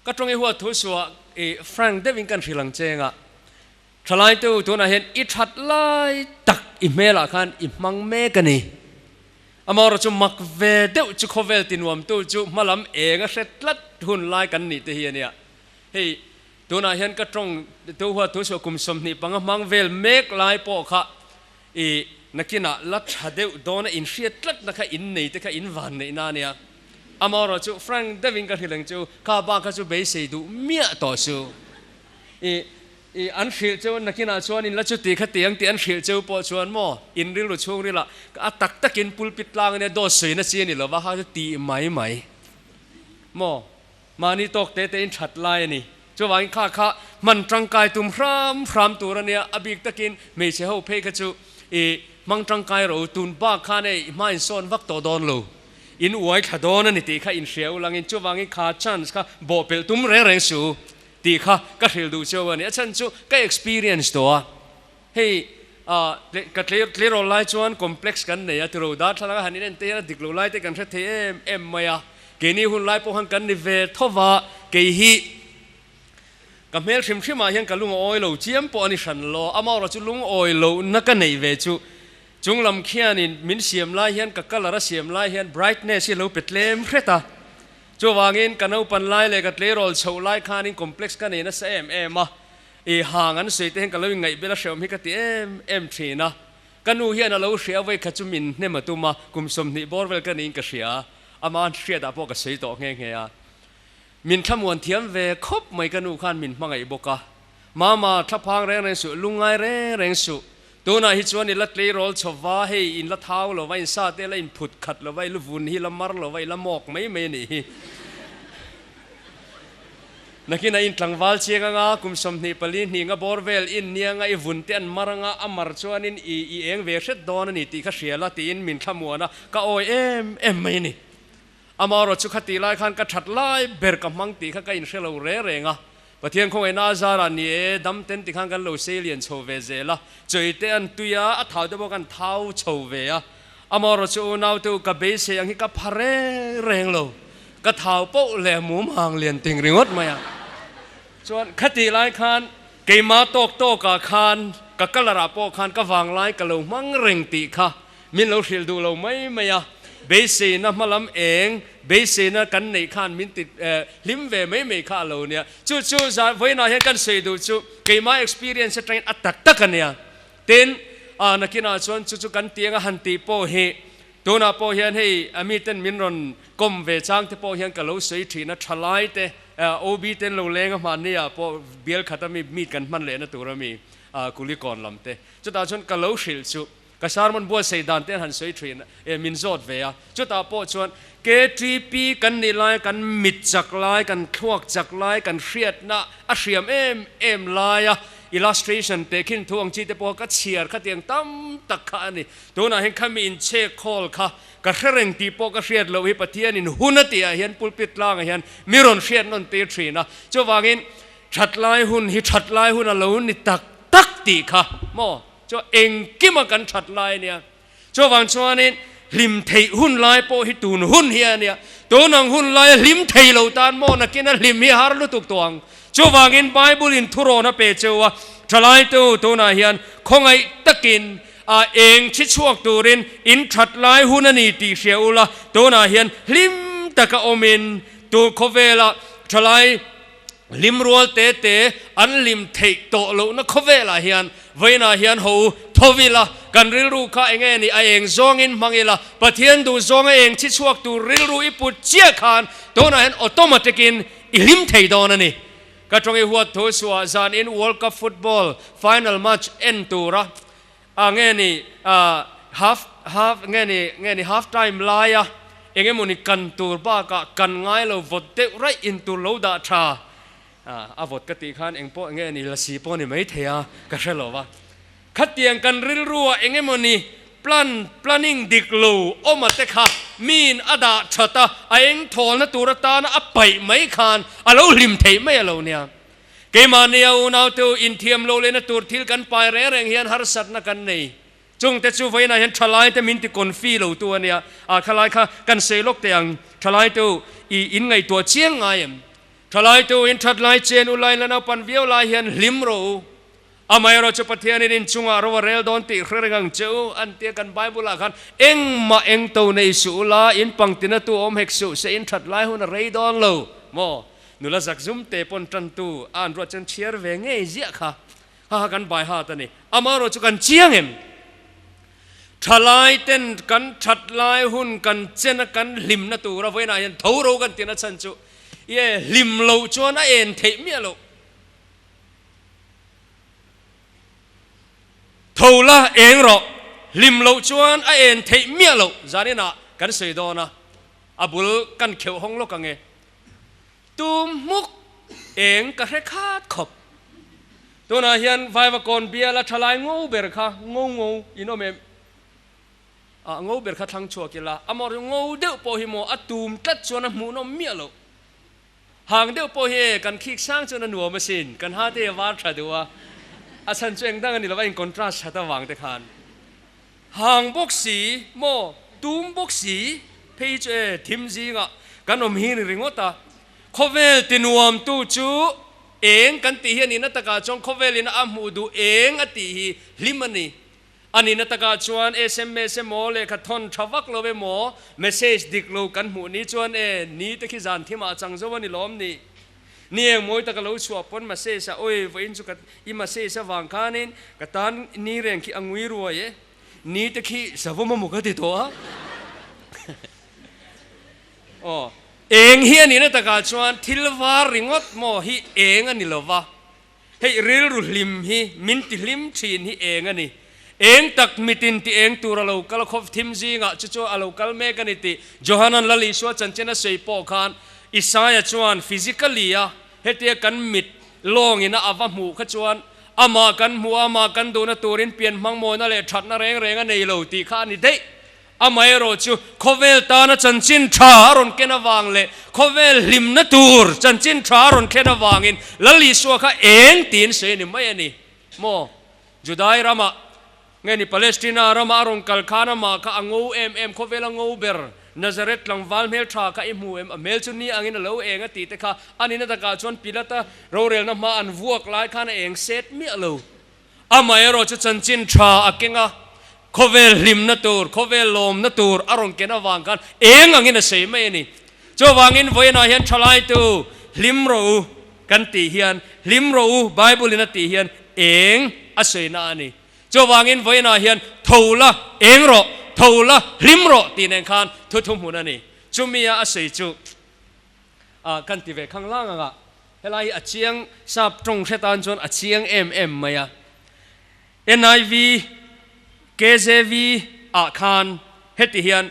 S8: Ka tawng i huat thu suah i frank deuhin kan hrilh ang cheng a, thalaitu tunah hian i that lai tak i hmelah khan i hmang mek a ni. Amaherawh chu mak ve deuh chu khawvel tinuamtu chu hmalam eng a hre tlat hun lai kan nih te hi a nia. Hei tunah hian ka tawng tu huat thu suah kum 25 hmang vel mek lai pawh kha i nakinah la tha deuh dawna inhriat tlatna kha innei te kha invanneihna a nia. Amaherawh chu Frank deuhin ka hrilh ang chu, kha bak kha chu beisei duh miah tawh su. I i an hrilh cheu nakinah chuan in la chuti kha ti ang tih an hrilh cheu pawh chuan maw in rilru chhungrilah a tak takin pulpit tlang ania dawt sawi na chi a ni lova kha chu tih mai mai maw mahni tawk te te in that lai a ni. Chuvangin kha kha hman tangkai tum hram hram tur ania a bik takin hmeichhe ho phei kha chu i hmang tangkai ro tun bak khan hei hma insawn vak tawh dawn lo. In uai thla dawn a ni tih kha in hria ulangin chuvangin kha chance kha bawhpelh tum reng reng su tih kha ka hrilh duh cheu a ni. A chhan chu ka experience tawh a, hei ah ka tleirawl lai chuan complex kan nei a, tiro darthlalang a han in en te hian a dik loh lai te kan hre thei em em mai a, keini hun lai pawh khan kan ni ve tho va, kei hi ka hmel hrim hrim ah hian ka lungawi lo chiam pawh a ni hran lo, amaherawh chu lungawi lohna ka neih ve chu Chung lam khianin min siam lai hian ka colour a siam lai hian brightness hi a lo pe tlem hret a. Chuvangin ka naupan lai leh ka tleirawl chhoh lai khanin complex ka nei nasa em em a. I hang an sawi te hian ka lo ingaihbel a hreawm hi ka ti em em thin a. Ka nu hian a lo hria vawi kha chu min hnem a tum a, kum 20 bawr vel ka niin ka hria. Ama hriatah pawh ka sawi tawh nghe nghe a. Min thlamuan thiam ve khawp mai ka nu khan min hmangaih bawk a. Mama, thlaphang reng reng suh, lungngai reng reng suh. Tunah hi chuan i la tleirawl chho va, hei in la thau lo va, in sa te la in phut khat lo va, i lu vun hi la mar lo va, i la mawk mai mai a nih hi. Nakinah in tlangval chiang anga, kum 24 hnih nga bawr vel in nia nga i vun te an mar anga, a mar chuanin i i eng ve hret dawn a ni tih kha hria la tiin min thlamuan a, ka awi em em mai a ni. Amaherawh chu khatih lai khan ka that lai ber ka hmang tih kha ka inhre lo reng reng a. Pathian khawngaihna a zarah ni e, dam ten ti khan kan lo sei lian chho ve zel a, chawi te an tui a, a thau te pawh kan thau chho ve a. Amaherawh chu unau te u ka beisei ang hi ka pha reng reng lo, ka thau poh leh mum hang lian ting ringawt mai a. Chuan khatih lai khan keimah tawk tawkah khan ka colour ah pawh khan ka vanglai ka lo hmang reng tih kha Min lo hrilh duh lo mai mai a, beiseina hmalam eng, beiseina kan neih khan min ti hlim ve mai mai kha a lo nia. Chu chu vawiinah hian kan sawi duh chu keimah experience atangin a tak tak a nia. Tin, a nakinah chuan chu chu kan tih anga han tih pawh hi tunah pawh hian hei a miten min rawn kawm ve chang te pawh hian ka lo sawi thin a, thalai te, OB ten lo leng a hmanni ah pawh bial khat a mi meet kan hman lehna tur a mi Kulikawn lam te. Chutah chuan ka lo hrilh chu Ka sermon buatsaih dan te an han sawi thin e, min zawt ve a. Chutah pawh chuan KTP kan nih lai, kan mit chak lai, kan thluak chak lai, kan hriatna a hriam em em laia illustration tehkhin thu ang chi te pawh ka chhiar khatiang tam tak kha a ni. Tunah hian khami inchhek khawl kha ka hre reng tih pawh ka hriat loh hi Pathianin hun a tihah hian pulpit tlangah hian mi rawn hriat nawn tir thin a. Chuvangin that lai hun hi that lai hun a lo ni tak tak tih kha maw? Chuan engkima kan that lai a nia. Chuvang chuanin hlim theih hun lai pawh hi tun hun hi a nia. Tun ang hun laia hlim thei lo tan maw nakina hlim hi har lutuk tawh ang. Chuvangin Bible in thurawn a pe cheu a, Thalaite tunah hian khawngaih takin a eng chhi chhuak turin in that lai hun a ni tih hria ula, tunah hian hlim taka awmin tu khawvela thalai hlim rual te te an hlim theih tawh lohna khawvelah hian vawiinah hian ho tho ila, kan rilru kha enge ni a eng zawngin hmang ila, Pathian duh zawnga eng chhi chhuak tur rilru i put chiah khan tunah hian automatic in I hlim thei dawn a ni. Ka tawng i huat thu suah zan in World Cup football final match en tura a nge ni half half nge ni nge ni half time laia eng emaw ni kan tur bakah kan ngai lo vawt deuh raih in tur lo dah tha a vawt ka tih khan eng pawh nge ni lasi pawh ni mai thei a ka hre lo va. Khatiang kan rilruah eng emaw ni plan, planning dik lo awm a te kha miin a dah that a, a eng thawlna tur atana a paih mai khan a lo hlim theih mai a lo nia. Keimahnia unaute u inthiam lo lehna tur thil kan pai reng reng hian harsatna kan nei. Chungte chu vawiinah hian thalaite min ti confi lo tu a nia. A khalai kha kan sei lawk teh ang. Thalaite u i inngaihtuah chiang ngai em? Thalaite u in that lai chen u lai la naupan viau lai hian hlim rawh u. Amaherawh chu Pathianin in chungah ro a rel dawn tih hre reng ang che u, an tia kan Bible-ah khan engmah eng to nei suh ula, in pangtina tu awm hek suh se in that lai hun a rei dawn lo maw? Nula zak zum te pawn tantu a an ruat chuan chhiar ve ngei ziah kha ha ha kan bai hat a ni. Amaherawh chu kan chiang em? Thalai ten kan that lai hun kan chen a kan hlimna tura vawiinah hian tho ro kan tina chhan chu ie hlim loh chuan a en theih miah loh. Tho la eng rawh, hlim loh chuan a en theih miah loh zaninah kan sawi dawn a, a bul kan kheuh hawng lawk ang e. Tum hmuk eng ka hre khat khawp. Tunah hian Vaivakawn biala thalai ngo ber kha ngo ngo in awm em? A ngo ber kha thlang chhuak ila, a mawr ngo deuh pawh hi maw a tum tlat chuan a hmuhnawm miah loh. Hang deuh pawh hi kan khik sang chuan a nuam asin, kan ha te a var tha deuh a, a chhan chu eng dang a ni lo, a in contrast that avang te khan hang bawk si maw tum bawk si phei hi chu e thim zingah kan awm hi ni ringawt a, khawvel ti nuam tu chu eng kan tih hi a nihna takah chuan khawvel in a hmuh duh eng a tih hi hlim a ni. A nihna takah chuan sms emaw lehkha thawn tha vak lo emaw message dik lo kan hmuh ni chuan e ni te khi zan thimah a chang zo a ni lawm ni. Ni eng mawi taka lo chhuah pawn message a awi vawiin chu ka i message avang khanin ka tan ni reng khi a ngui ruai e. Ni te khi savawm emaw ka ti tawh a. Aw eng hi a nihna takah chuan thil var ringawt maw hi eng a ni lova. Hei rilru hlim hi min ti hlim thin hi eng a ni. Eng tak mitin ti eng tur a lo kal khawp thim zingah chu chu a lo kal mek a ni tih Johanan Lal Isua chanchin a sawi pawh khan Isaia chuan physically a hetia kan mit lawngin a ava hmuh kha chuan amah kan hmuh a amah kan duhna turin pian hmangmawina leh thatna reng reng a nei lo tih kha a ni daih. Amaherawh chu khawvel tana chanchin tha a rawn ken avang leh khawvel hlimna tur chanchin tha a rawn thlen avangin Lal Isua kha eng tiin sawi a ni mai a ni maw? Judai ramah nge ni Palestina ramah a rawn kal khan amah kha a ngo em em, khawvel a ngo ber Nazareth tlangval hmel tha kha i hmu em? A hmel chu ni angin a lo eng a tih te kha a nihna takah chuan Pilata rorelna hma an vuak lai khan a eng set miah lo. Amaherawh chu chanchin tha a keng a, khawvel hlimna tur, khawvel lawmna tur a rawn ken avang khan eng angin a sei mai a ni. Chuvangin vawiinah hian thalaitu hlim rawh u kan tih hian, hlim rawh u Bible in a tih hian eng a sawina a ni. Chuvangin vawiinah hian tho la eng rawh, tho la hlim rawh tih nen khan thu thuhmun a ni. Chumia a sawi chu kan ti ve khang lang anga. Helai hi a chiang sap tawng hre tan chuan a chiang em em mai a. NIV, KJV ah khan heti hian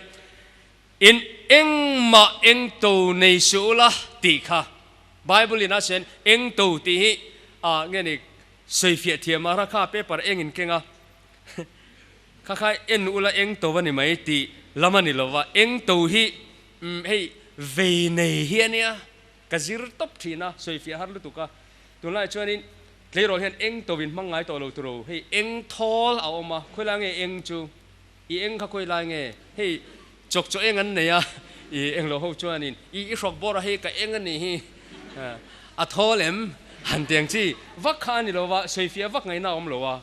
S8: in engmah eng to nei suh ula tih kha Bible in a sawi eng to tih hi ah nge ni sawifiah thiam a kha paper eng in keng a kha kha en ula eng to a ni mai tih lam a ni lova eng to hi hei vei nei hi a nia. Ka zir tawp thin a, sawifiah har lutuk a. Tunlaiah chuanin tleirawl hian eng tawin hmang ngai tawh lo turo. Hei eng thawl a awm a, khawilai nge eng chu? I eng kha khawi lai nge? Hei chawk chaw eng an nei a, i englo ho chuanin i i hrawk bawr a hei ka eng a nih hi a thawl em? Han ti ang chi vak kha a ni lo va, sawifiah vak ngaihna a awm lo a.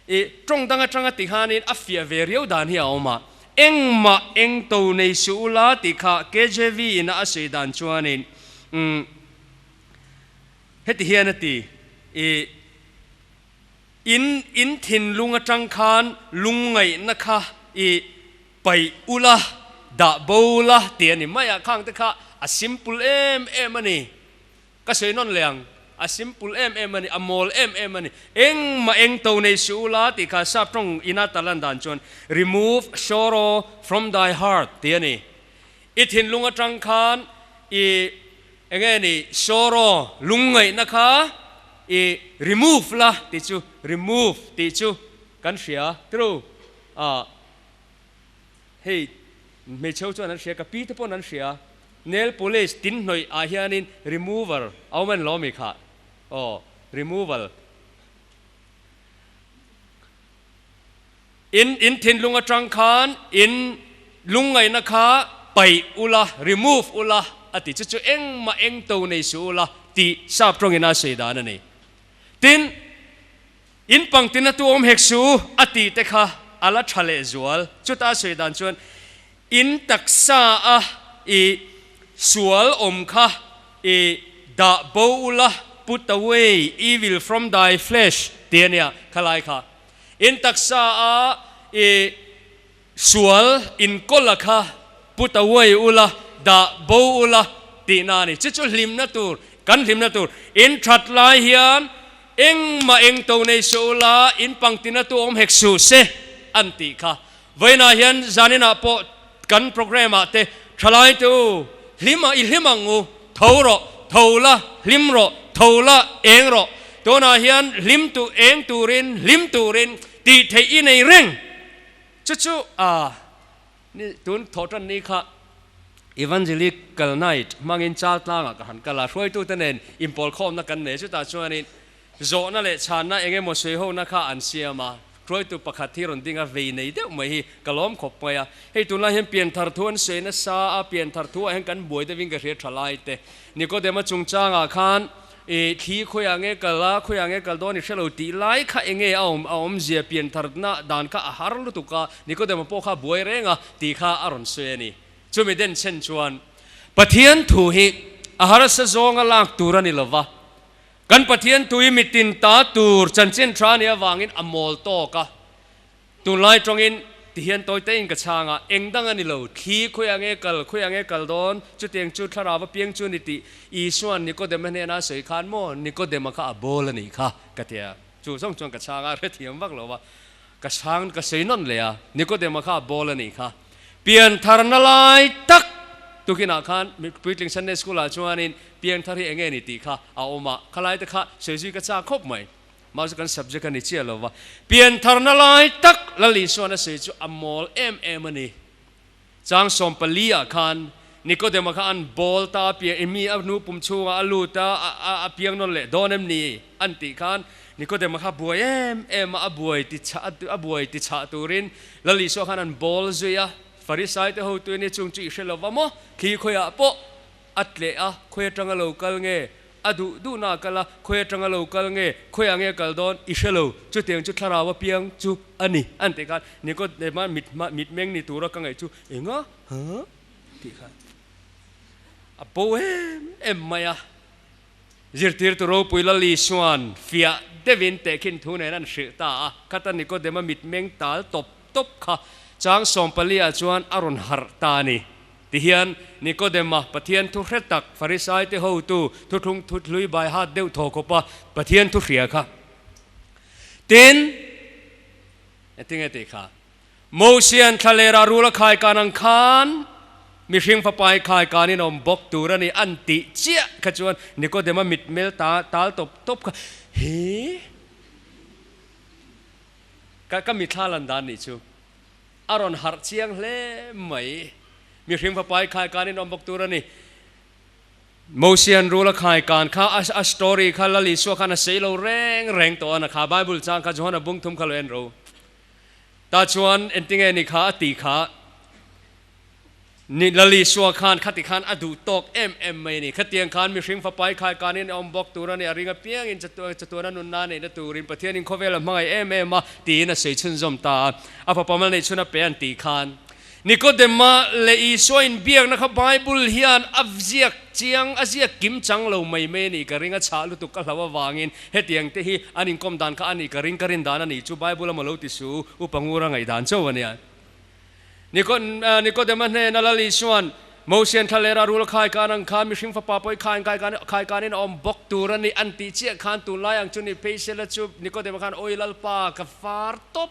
S8: I tawng dang atanga ti khanin a fiah ve riau dan hi a awm a, engmah eng to nei suh ula tih kha KJV in a a sawi dan chuanin umm heti hian a ti, i in in thinlung atang khan lungngaihna kha i paih ula, dah bo ula tih a ni mai a, khang te kha a simple em em a ni. Ka sawi nawn leh ang, a simple em em a ni, a mawl em em a ni. Engmah eng to nei suh ula tih kha sap tawng ina talan dan chuan remove sorrow from thy heart tih a ni. I thinlung atang khan i enge ni sorrow lungngaihna kha i remove la tih chu remove tih chu kan hria true a. Hei hmeichhe chuan an hria, ka pi te pawn an hria, nail polish tin hnawih ah hianin remover a awm en lo ami kha aw removal in in thinlung atang khan in lungngaihna kha paih ula remove ula a ti chu chu engmah eng to nei suh ula tih sap tawngin a sawi dan a ni. Tin. In pangtin a tu awm hek su a tih te kha a la tha leh zual. Chuta a sawi dan chuan in taksa a i sual awm kha i dah bo ula, put away evil from thy flesh tih a nia khalai kha. In taksa a i sual inkawl a kha put away ula, dah bo ula tihna a ni. Chu chu hlimna tur, kan hlimna tur. In that lai hian engmah eng to nei suh ula, in pangtina tu awm hek suh se an tih kha. Vawiinah hian zaninah pawh kan programme ah te thalai te u, hlim i hlim ang u, tho rawh, tho la, hlim rawh, tho la, eng rawh. Tunah hian hlim tu eng turin, hlim turin tih theih i nei reng. Chu chu a ni tun thawh tan ni kha Evangelical Night hmangin chal tlangah ka han kal a, hruaitute nen inpawlkhawmna kan nei. Chutah chuanin zawhna leh chhanna eng emaw sawi-hona kha an siam a, hruaitu pakhat hi rawn ding a, vei nei deuh mai hi ka lawm khawp mai a. Hei tunlai hian pianthar thu an sawi nasa a, pianthar thuah hian kan buai deuhin ka hria tha lai te. Nikodema chungchangah khan I thli khawiah nge kal a, khawiah nge kal dawn i hre lo tih lai kha enge a awm, a awmzia piantharna dan kha a har lutuk a, Nikodema pawh kha a buai reng a tih kha a rawn sawi a ni. Chumi den chen chuan Pathian thu hi a harsa zawnga lak tur a ni lo va, kan Pathian thu hi mitin ta tur chanchin tha a nih avangin a mawl tawk a, Tunlai tawngin tihian tawi tein ka chhang a, eng dang a ni lo, thli khawiah nge kal, khawiah nge kal dawn, chutiang chu thlarau a piang chu ni tih Isua'n Nikodema hnena a sawi khan maw, Nikodema kha a bawl a nih kha, ka ti a. Chu zawng chuan ka chhang a, hrethiam vak lo va, ka chhang, ka sawi nawn leh a, Nikodema kha a bawl a nih kha. Piantharna lai tak tukinah khan puitling Sunday School-ah chuanin piangthar hi eng nge ni tih kha a awm a, khalai te kha sawi zui ka chak khawp mai. Mahse kan subject a ni chiah lo va, piantharna lai tak Lal Isuan a sawi chu a mawl em em a ni. Chang 14 ah khan Nikodema kha an bawl ta a piang mi a nu pum chhungah a lut a, a piang nawn leh dawn em ni an tih khan Nikodema kha buai em em a, a buai ti chah a buai ti chah turin Lal Isua khan an bawl zui a, Farisai te hotu in i chung chu i hre lo va maw, thli khawiah pawh a tleh a, khawi atanga lo kal nge A duh duhna a kal a, khawi atanga lo kal nge, khawiah nge kal dawn i hre lo, chutiang chu thlarau a piang chu a ni an tih khan Nikodema mit hma mit meng ni tura ka ngaih chu enga ha tih khan a bo em em mai a. Zirtirtu ropui Lal Isua'n fiah deuhin tehkhin thu nen an hrilh ta a, khata Nikodema mit meng tal tawp tawp kha chang 14 ah chuan a rawn harh ta a ni. Tihian, Nikodema, Pathian thu hre tak, Farisaite hotu, thuthlung thuthlui bai hat deuh thaw khawpa Pathian thu hria kha. Tin, engtinge tih kha? Mosian thlalera rula khai kan ang khan mihring fapai khai kanin awm bawk tur a ni an tih chiah kha chuan Nikodema mitmel ta tal tawp tawp kha, He? Ka ka mithla lan dan nih chu. A rawn harh chiang hle mai. Mihring fapai khai kanin awm bawk tur a ni. Mosian rul a khai kan kha a story kha Lal Isua khan a sei lo reng reng tawh a na kha Bible chang kha Johana bung thum kha lo en ro. Ta chuan entinge ni kha a tih kha Ni Lal Isua khan khati khan a duh tawk em em mai a ni. Khatiang khan mihring fapai khai kanin a awm bawk tur a ni. A ring apiangin chatuana nunna neihna turin Pathianin khawvel a hmangaih em em a tiin a sawi chhunzawm ta a. A fapa mal neih chhun a pe an tih khan Nikodema leh Isua inbiakna kha Bible hian a ziak chiang, a ziak kim chang lo mai mai a nih ka ring, a chhah lutuk ka hlau avangin hetiang te hi an inkawm dan kha a nih ka ring, ka rin dan a nih chu Bible a maw lo ti su, upa ngura ngaihdan chauh a nia. Nikodema hnena Lal Isua'n, Mosian thlalera rul khai kan ang khan mihring fapa pawh i khain kai kan khai kanin a awm bawk tur a ni an tih chiah khan tunlai ang chu ni phei sela chu Nikodema khan Awi Lalpa ka far tawp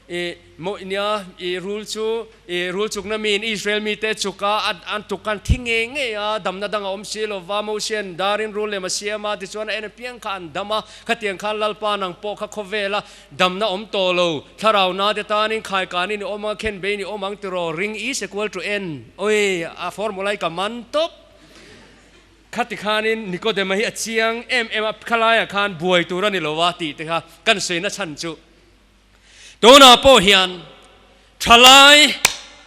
S8: I maw nia i rul chu i rul chukna miin Israel mite chuka an tuk khan thi ngei ngei a, damna dang a awm si lo va, Mosian darin rul lem a siam a, tichuan a en apiang kha an dam a, khatiang khan Lalpa nang pawh kha khawvela damna awm tawh lo, thlarau na te tanin khaikanin i awm ang a, khenbeiin i awm ang tiraw, ring is equal to N, oi a formula hi ka man tawp. Khati khanin Nikodema hi a chiang em em a, khalaiah khan buai tur a ni lo a tih te kha kan sawi na chhan chu. Tunah pawh hian thalai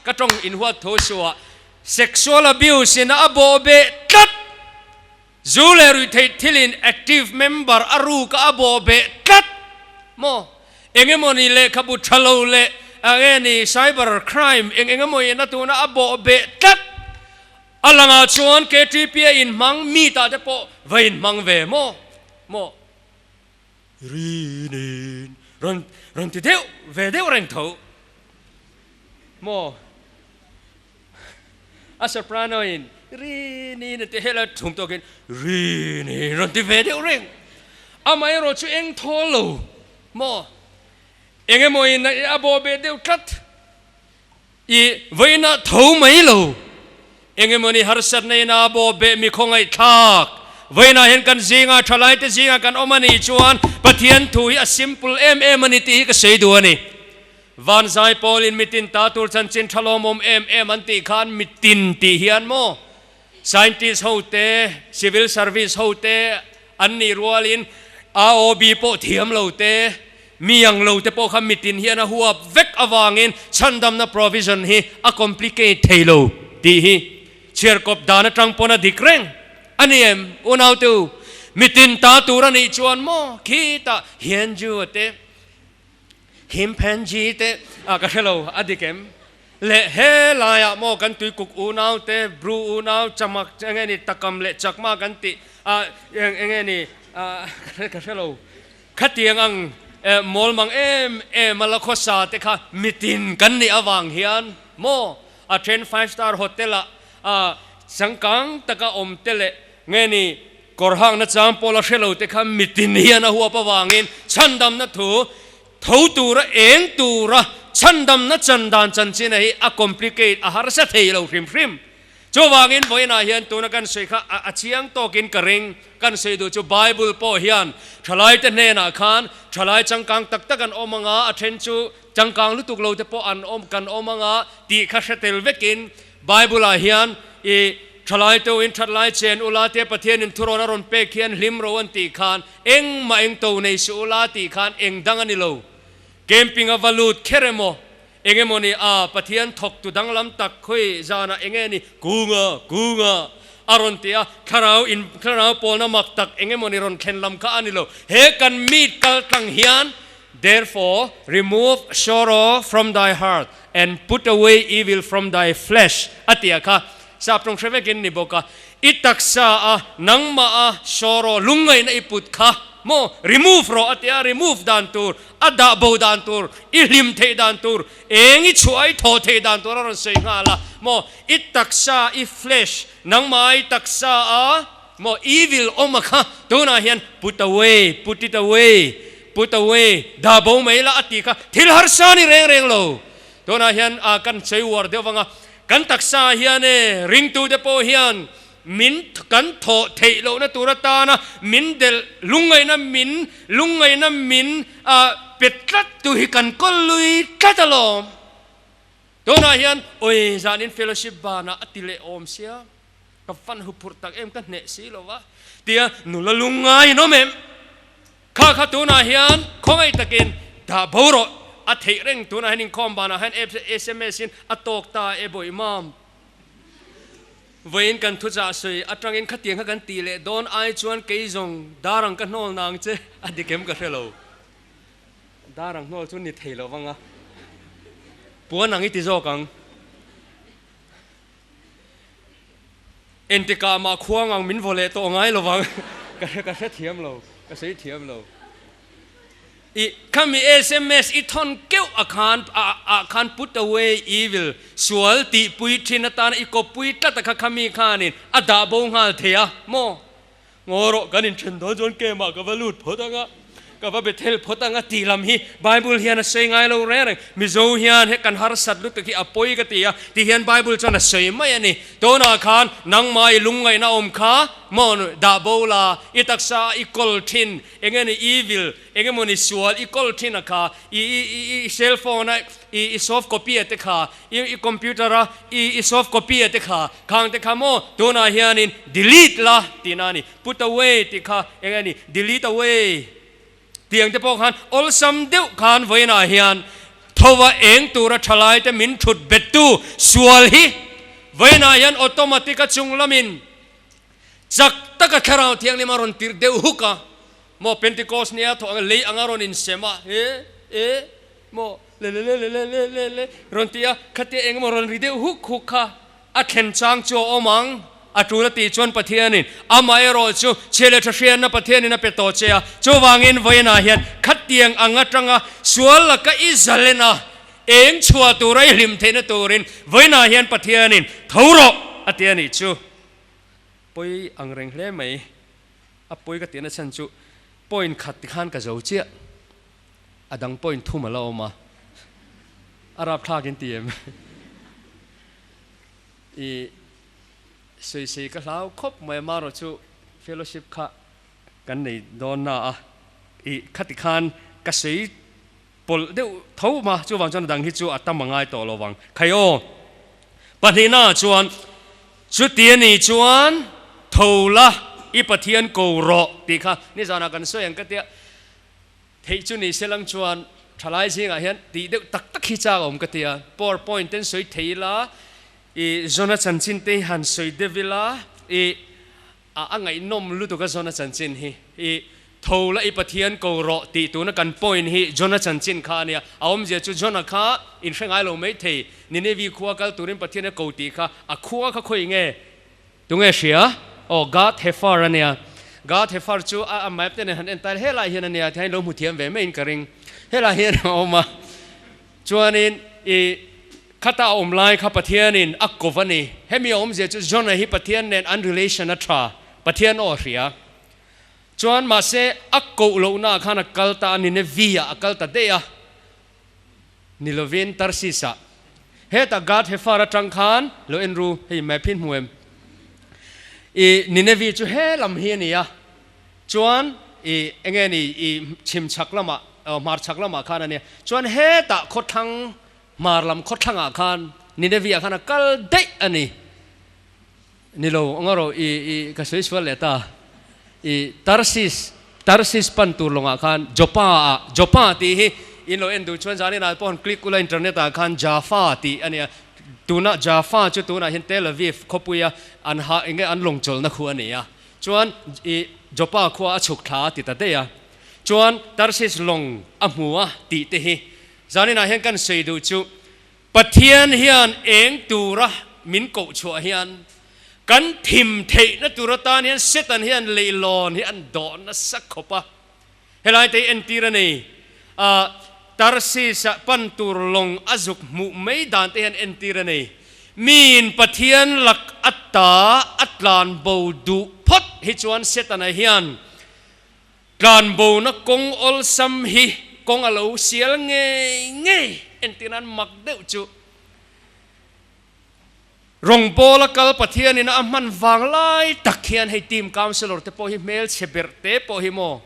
S8: ka tawng inhuat tho suah sexual abuse in a bawh beh tlat, zu leh ruihtheih thilin active member a ruk a bawh beh tlat maw? Engemawni lehkhabu tha lo leh enge ni cyber crime eng engemaw in a tuna a bawh beh tlat, a langah chuan KTP a inhmang mi tah te pawh va inhmang ve maw? Maw? Rinin rawn rawn ti deuh ve deuh reng tho maw? A soprano in Rinin a ti hel a thum tawkin Rinin rawn ti ve deuh reng. Amaherawh chu eng thawl lo maw? Eng emaw in a bawh beh deuh tlat. I vawiinah tho mai lo. Eng emaw ni harsatna in a bawh beh mi khawngaihthlak. Vawiinah hian kan zingah thalaite zingah kan awm a nih chuan Pathian thu hi a simple em em a ni tih hi ka sawi duh a ni. Van zai pawlin mitin ta tur chanchin tha lawmawm em em an tih khan mitin tih hian maw scientist ho te, civil service ho te an nih rualin AOB pawh thiam lo te, Mi ang lo te pawh kha mitin hian a huap vek avangin chhandamna provision hi a complicate thei lo tih hi chhiarkawp dan atang pawn a dik reng a ni em unaute u? Mitin ta tur a nih chuan maw khitah Hianju a te, Himpanji te ah ka hre lo a dik em? Le he laiah maw kan tuikuk unau te, Bru unau, Chamak eng nge ni Takam leh Chakma kan tih ah eng nge ni ah ka hre lo. Khatiang ang mawl mang em em a la khawsa te kha mitin kan nih avang hian maw a then five star hotel ah a changkang taka awm te leh nge ni kawr hangna chang pawh la hre lo te kha mitin hian a huap avangin chhandamna thu tho tura eng tura chhandamna chan dan chanchin a hi a complicate a harsa thei lo hrim hrim. Chuvangin vawiinah hian tuna kan sawi kha a chiang tawkin ka ring. Kan sawi duh chu Bible pawh hian thalaite hnenah khan thalai changkang tak tak an awm anga, a then chu changkang lutuk lo te pawh an awm kan awm anga tih kha hre tel vekin Bible-ah hian i thalai teuhin thatlai chen ula tia Pathianin thurawn a rawn pek hian hlim ro an tih khan engmah engto nei suh ula tih khan eng dang a ni lo. Camping a va lut kher emaw? Eng emaw ni a, Pathian thawktu danglam tak khawi zanah eng nge ni kunga, kunga a rawn ti a, thlarau in, thlarau pawlna mak tak eng emaw ni rawn thlen lam kha a ni lo. He kan meet kal tlang hian, Therefore, remove sorrow from thy heart and put away evil from thy flesh a ti a kha. Sap tawng hre vekin ni bawk a, I taksa a, nangmah a sorrow, lungngaihna i put kha maw remove rawh a ti a, remove dan tur A dah bo dan tur, i hlim theih dan tur, eng i chhuah i thaw theih dan tur a rawn sawi nghal a, maw i taksa, i flesh, nangmah i taksa a, maw evil awm a kha tunah hian put away, put it away, put away, dah bo mai la a tih kha thil harsa ni reng reng lo. Tunah hian a kan sawi uar deuh vang a, kan taksa ah hian e ringtute pawh hian Min kan thawh theih lohna tur atana min delh lungngaihna min lungngaihna min pe tlat tu hi kan kawl lui tlat alawm. Tunah hian awi zanin fellowship banah a ti leh awm sia, ka fan huphurh tak em ka hneh si lo va tia nula lungngai in awm em? Kha kha tunah hian khawngaih takin dah bo rawh. A theih reng tunah hian inkhawm banah hian sms in a tawk ta e bawih mam. Vawiin kan thuchah sawi atangin khatiang kha kan tih leh dawn ai chuan kei zawng dar ang ka hnawl nang che a dik em ka hre lo. Dar ang hnawl chu ni thei lo vang a, puan ang i ti zawk ang. Entikah mah khuang ang min vaw leh tawh ngai lo vang ka hre ka hre thiam lo, ka sawi thiam lo. I khami sms i thawn keuh a khan ah khan put away evil sual tihpui thin atana i kawppui tlat a kha khami khanin a dah bo nghal thei a maw? Ngaw rawh, kan inthen dawn chuan kemah ka va lut phawt ang a, ka va bethel phawt ang a tih lam hi Bible hian a sawi ngai lo reng reng. Mizo hian he kan harsat lutuk hi a pawi ka ti a, ti hian Bible chuan a sawi mai a ni. Tunah khan nangmah i lungngaihna awm kha maw dah bo la, i taksa a i kawl thin, eng nge ni evil, eng emaw ni sual i kawl thin a kha, i i i cell phone a i i soft copy a te kha, I i computer a i i soft copy a te kha khang te kha maw tunah hianin delete la tihna a ni put away tih kha eng a ni delete away tih ang te pawh khan awlsam deuh khan vawiinah hian tho a eng tura thalai te min thut bet tu sual hi vawiinah hian automatic a chung lamin chak taka thlarau thianghlim a rawn tirh deuh huk a maw Pentecost nia thawh ang lei anga rawn insem a he e Maw le le le le le le le le rawn ti a, khatia eng emaw rawn ri deuh huk huk kha a thlen chang chu a awm ang. A tul a tih chuan Pathianin amaherawh chu chhia leh tha hriatna Pathianin a pe tawh che a, chuvangin vawiinah hian khatiang ang atanga sual laka i zalen a, eng chhuah tura i hlim theihna turin vawiinah hian Pathianin tho rawh a ti a nih chu. Pawi ang reng hle mai. A pawi ka tihna chhan chu point khat tikhan ka zo chiah. A dang point thum a la awm a, a rapthlak in ti em? I sawisei ka hlau khawp mai a, marawh chu fellowship kha kan nei dawn na a, i khati khan ka sawi pawlh deuh tho ma, chuvang chuan a dang hi chu a tam a ngai tawh lo vang. Khai aw, pahnihna ah chuan chuti a nih chuan tho la i Pathian ko rawh tih kha nizanah kan sawi ang ka tia. Theih chu ni se lang chuan thalai zingah hian tih deuh tak tak hi chak a awm ka ti a, power point ten sawi thei ila, i Zona chanchin te hi han sawi deuh ila, i a a ngaihnawm lutuk a Zona chanchin hi, i tho la i Pathian ko rawh tih tuna kan point hi Zona chanchin kha a nia, a awmzia chu Zona kha in hre ngai lo mai thei, Ninevi khua kal turin Pathian a ko tih kha a khua kha khawi nge? Tunge hria? Aw, Gath Hefar a nia. Gath Hefar chu a a map te nen han en ta ila, helai hian a nia, tihian lo hmu thiam ve maiin ka ring. Helai hian a awm a. Chuanin i khata a awm lai kha Pathianin a kawv a ni. Hemi a awmzia chu Jonah hi Pathian nen an relation a tha, Pathian aw a hria. Chuan mahse a koh lohnaah khan a kal ta a, Nineveh-ah a kal ta daih a. Ni lovin Tarsis-ah. Hetah Gath Hefar atang khan lo en ru, hei map hi hmu em? I Nineveh chu he lam hi a ni a, chuan i enge ni i chhim chhak lamah, hmar chhak lamah khan a nia. Chuan hetah khawthlang, hmar lam khawthlangah khan Nineveh ah khan a kal daih a ni. Ni lo, anga rawh i i ka sawi sual leh ta. I Tarsis, Tarsis pan tur lawngah khan Joppa ah, Joppa tih hi in lo en duh chuan zan inah pawh han click ula internet ah khan Jaffa tih a nia. Tunah Jaffa chu tunah hian Tel Aviv khawpuia an ha enge an lawng chawlhna khu a ni a. Chuan i Joppa khua a chhuk thla a ti ta daih a. Chuan Tarsis lawng a hmu a tih te hi zan inah hian kan sawi duh chu Pathian hian eng tura min koh chhuah hian kan thim theihna tur atan hian Satan hian leihlawn hi an dawh nasa khawp a. Helai te hi entir a nei. A Tarsis-a pan tur lawng a zuk hmuh mai dan te hian entir a nei. Miin Pathian lak ata a tlan bo duh phawt hi chuan Setana hian Tlanbona kawng awlsam hi kawng a lo sial ngei ngei entir nan mak deuh chu Rawngbawla kal Pathianin a hman vang lai tak hian hei team councillor te pawh hi hmelchhe berh te pawh hi maw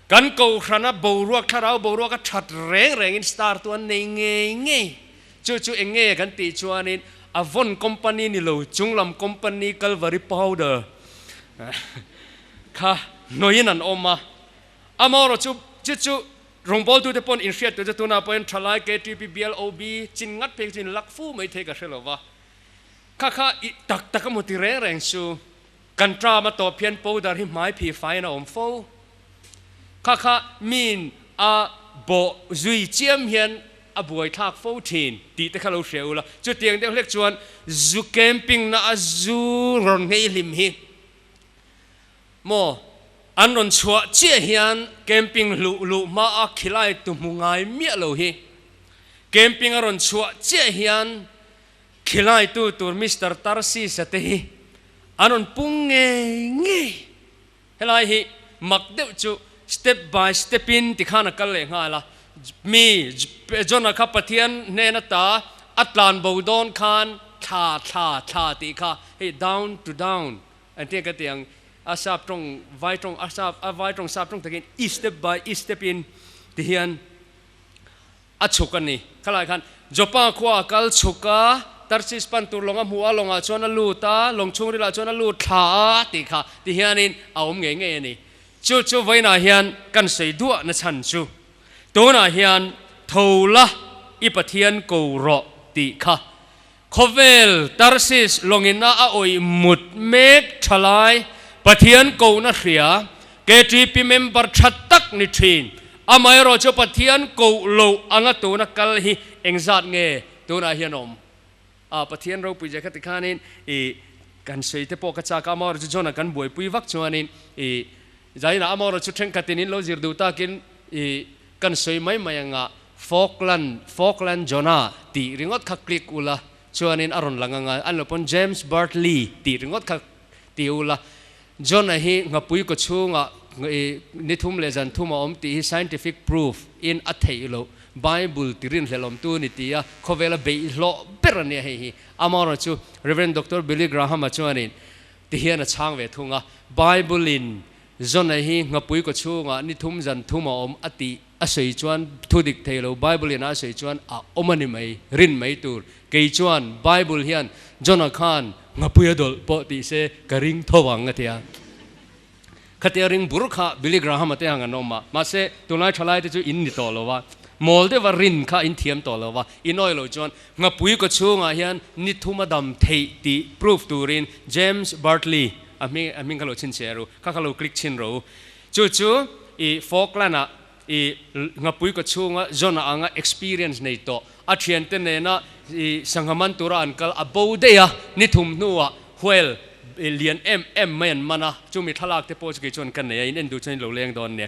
S8: kan kohhrana boruak thlarau boruak a that reng rengin star tu an nei ngei ngei chu chu eng nge kan tih chuanin Avon company ni lo chunglam company Calvary powder Kha hnuaiin an awm a, amaherawh chu chu chu Rawngbawltute pawn inhriat tur chu tunah pawhin thalai KTP BLOB chin ngat phei chu in lak fu mai thei ka hre lo va. Kha kha i tak tak a maw ti reng reng chu kan tram a tawp hian powder hi hmai phi faiin a awm fo. Kha kha miin a bawh zui chiam hian a buai thlak fo thin tih te kha lo hria ula. Chutiang deuh hlek chuan zu camping na a zu rawn nghei hlim hi maw an rawn chhuah chiah hian camping hluh luh hma a khilai tu hmu ngai miah lo hi camping a rawn chhuah chiah hian khilai tu tur Mister Tarsis-a te hi an rawn pung ngei ngei. Helai hi mak deuh chu step by step in tikhan a kal leh nghal a, mi John-a kha Pathian hnen ata a tlan bo dawn khan thla thla thla tih kha hei down to down an tia ka ti ang a sap tawng vai tawng a sap a vai tawng sap tawng takin i step by i step in ti hian A chhuk a ni. Khalai khan Joppa khua a kal chhuk a, Tarsis pan tur lawng a hmu a, lawngah chuan a lut a, lawng chhungrilah chuan a lut thla a tih kha ti hianin a awm ngei ngei a ni. Chu chu vawiinah hian kan sawi duah na chhan chu tunah hian tho la i Pathian ko rawh tih kha khawvel Tarsis lawngina a awih mut mek tha lai Pathian kohna hria KTP member tha tak ni thin. Amaherawh chu Pathian koh loh anga tuna kal hi engzat nge tunah hian awm a, Pathian ropui zia kha tikhanin i kan sawi te pawh ka chak a, amaherawh chu John-a kan buaipui vak chuanin i zainah amaherawh chu thenkhatin in lo zir duh takin i kan sawi mai mai anga Falkland Falkland Jonah tih ringawt kha click ula chuanin a rawn lang anga an lo pawn James Bartley tih ringawt kha ti ula John-a hi nghapui kaw chhungah ni thum leh zan thum a awm tih hi scientific proof in a theih loh, Bible ti rinhlelawmtu ni ti a, khawvela beihhlawh ber a nia hei hi. Amaherawhchu chu Rev. Doctor Billy Graham-a chuanin ti hian a chhang ve thung a, Bible-in John-a hi nghapui kaw chhungah ni thum zan thum a awm a tih a sawi chuan thu dik thei lo, Bible in a sawi chuan a awm a ni mai, rin mai tur. Kei chuan Bible hian Jonah khan nghapui a dawlh pawh tih se ka ring tho ang a ti a. Khatia ring bur kha Billy Graham-a te ang an awm a, mahse tunlai thalai te chu in ni tawh lo a, mawl deuha rin kha in thiam tawh lo a, in awi lo chuan nghapui kaw chhungah hian ni thum a dam theih tih proof turin James Bartley a hming a hming kha lo chhinchhiah ru, kha kha lo click chhin ro. Chu chu i Falkland-ah i nghapui kaw chhunga John-a anga experience nei tawh a thiante nena i sangha man tura an kal a bo daih a, ni thum hnuah whale lian em em mai an man a, chumi thlalak te pawh chu kei chuan ka nei a, in en duh chuan in lo leng dawn nia.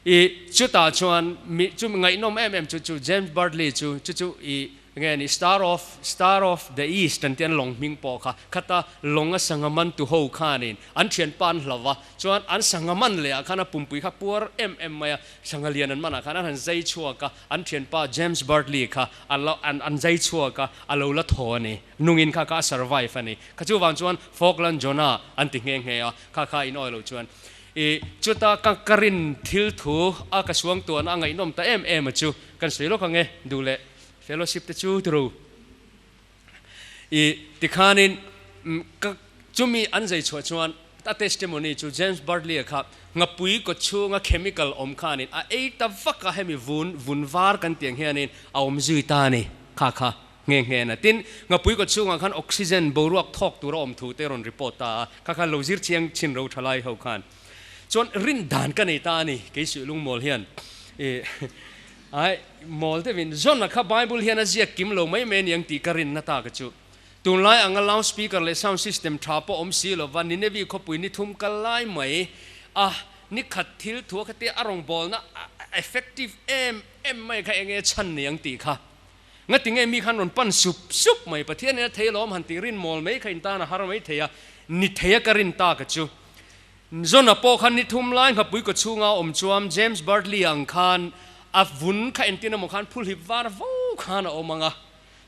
S8: I chutah chuan mi chumi ngaihnawm em em chu chu James Bartley chu chu chu i Nge ni Star of Star of the East an tih an lawng hming pawh kha khata lawnga sangha man tu ho khanin an thianpa an hlau va, chuan an sangha man leh ah khan a pumpui kha puar em em mai a, sangha lian an man ah khan an han zai chhuak a, an thianpa James Bartley kha a lo an an zai chhuak a, a lo la thaw a ni, nungin kha kha a survive a ni. Kha chuvang chuan Falkland Jonah an ti nghe nghe a, kha kha in awi lo chuan i chuta ka ka rin thil thu a ka suangtuahna a ngaihnawm ta em em a chu kan sawi lawk ang e duh leh. Fellowship te chu turu i tikhanin ka chumi an zai chhuah chuan a testimony chu James Bartley-a kha nghapui kaw chhunga chemical awm khanin a ei ta vak a, hemi vun vun var kan tih ang hianin a awm zui ta a ni kha kha nghe nghe na. Tin, nghapui kaw chhungah khan oxygen boruak thawk tur a awm thu te rawn report ta a, kha kha lo zir chiang chin ro tha lai ho khan chuan rin dan ka nei ta a ni kei suih lungmawl hian i Ai, mawl deuhin, John-a kha Bible hian a ziak kim lo mai mai a ni ang tih ka rinna ta ka chu. Tunlai anga loudspeaker leh sound system tha pawh awm si lova Ninevi khawpui ni thum kal lai mai a, ni khat thil thua kha tia a rawngbawlna a effective em em mai kha enge chhan ni ang tih kha. Ngati nge mi khan rawn pan sup sup mai, Pathian in a thei alawm han tih rin mawl mai kha in tan a har mai thei a, ni thei a ka rin ta ka chu. John-a pawh khan ni thum lai nghapui kaw chhunga awm chuam James Bartley ang khan a vun kha entin emaw khan phulhip var vo khan a awm ang a,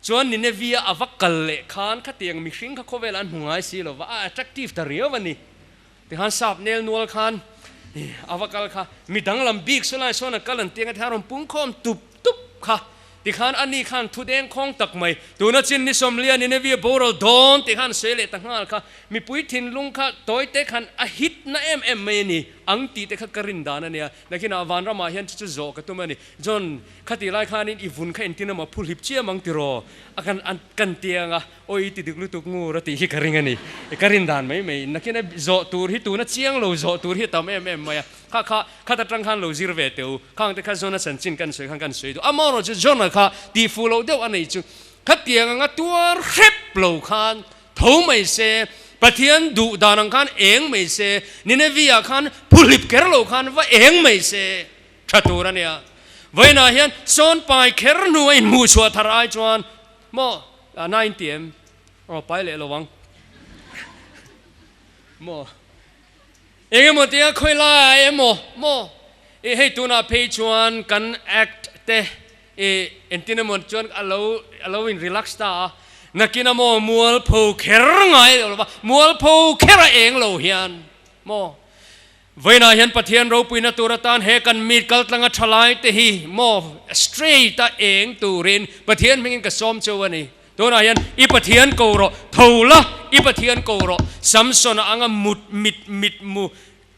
S8: chuan Nineveh-a a va kal leh khan khatiang mihring kha khawvelah an hmu ngai si lova, a attractive ta riau a ni. Tikhan sap nel nual khan a va kal kha mi danglam bik saw lai sawn a kal an tiang a ti a rawn pungkhawm tup tup kha. Tikhan a ni khan thu deng khawng tak mai, tuna chin ni sawmlia Nineveh boral dawn tih khan sawi leh ta nghal kha, mipui thinlung kha tawite khan a hit na em em mai a ni, Ang tih te kha ka rin dan a nia. Nakinah vanramah hian chu chu zawh ka tum a ni. John, khati lai khanin i vun kha entin emaw phu hlip chiam ang tiraw? A kan an kan tiang a, aw i ti dik lutuk ngur a tih hi ka ring a ni. Ka rin dan mai mai. Nakina zawh tur hi tuna chiang lo zawh tur hi a tam em em mai a. Kha kha khat atang khan lo zir ve teh u. Khang te kha John-a chanchin kan sawi khan kan sawi duh. Amaherawhchu chu John-a kha tihfuh loh deuh a nei chu khatiang anga tuar hrep lo khan Tho mai se, Pathian duh dan ang khan eng mai se, Nineveh-ah khan phuhlip kher lo khan va eng mai se tha tur a nia. Vawiinah hian sawn pai kher hnu a inhmuh chhuah thar ai chuan maw a na in ti em? Aw pai leh lo ang maw? Eng emaw tia khawi lai emaw maw? I hei tunah phei chuan kan act te I entin emaw chuan a lo a lo in relax ta a, nakin a maw mualpho kher ngai lo lova, mualpho kher a eng lo hian maw vawiinah hian Pathian ropuina tur atan he kan meet kal tlanga tha lai te hi maw straight a eng turin Pathian hmingin ka sawm cheu a ni. Tunah hian i Pathian ko rawh, tho la i Pathian ko rawh, Samson-a anga mut mit mit mu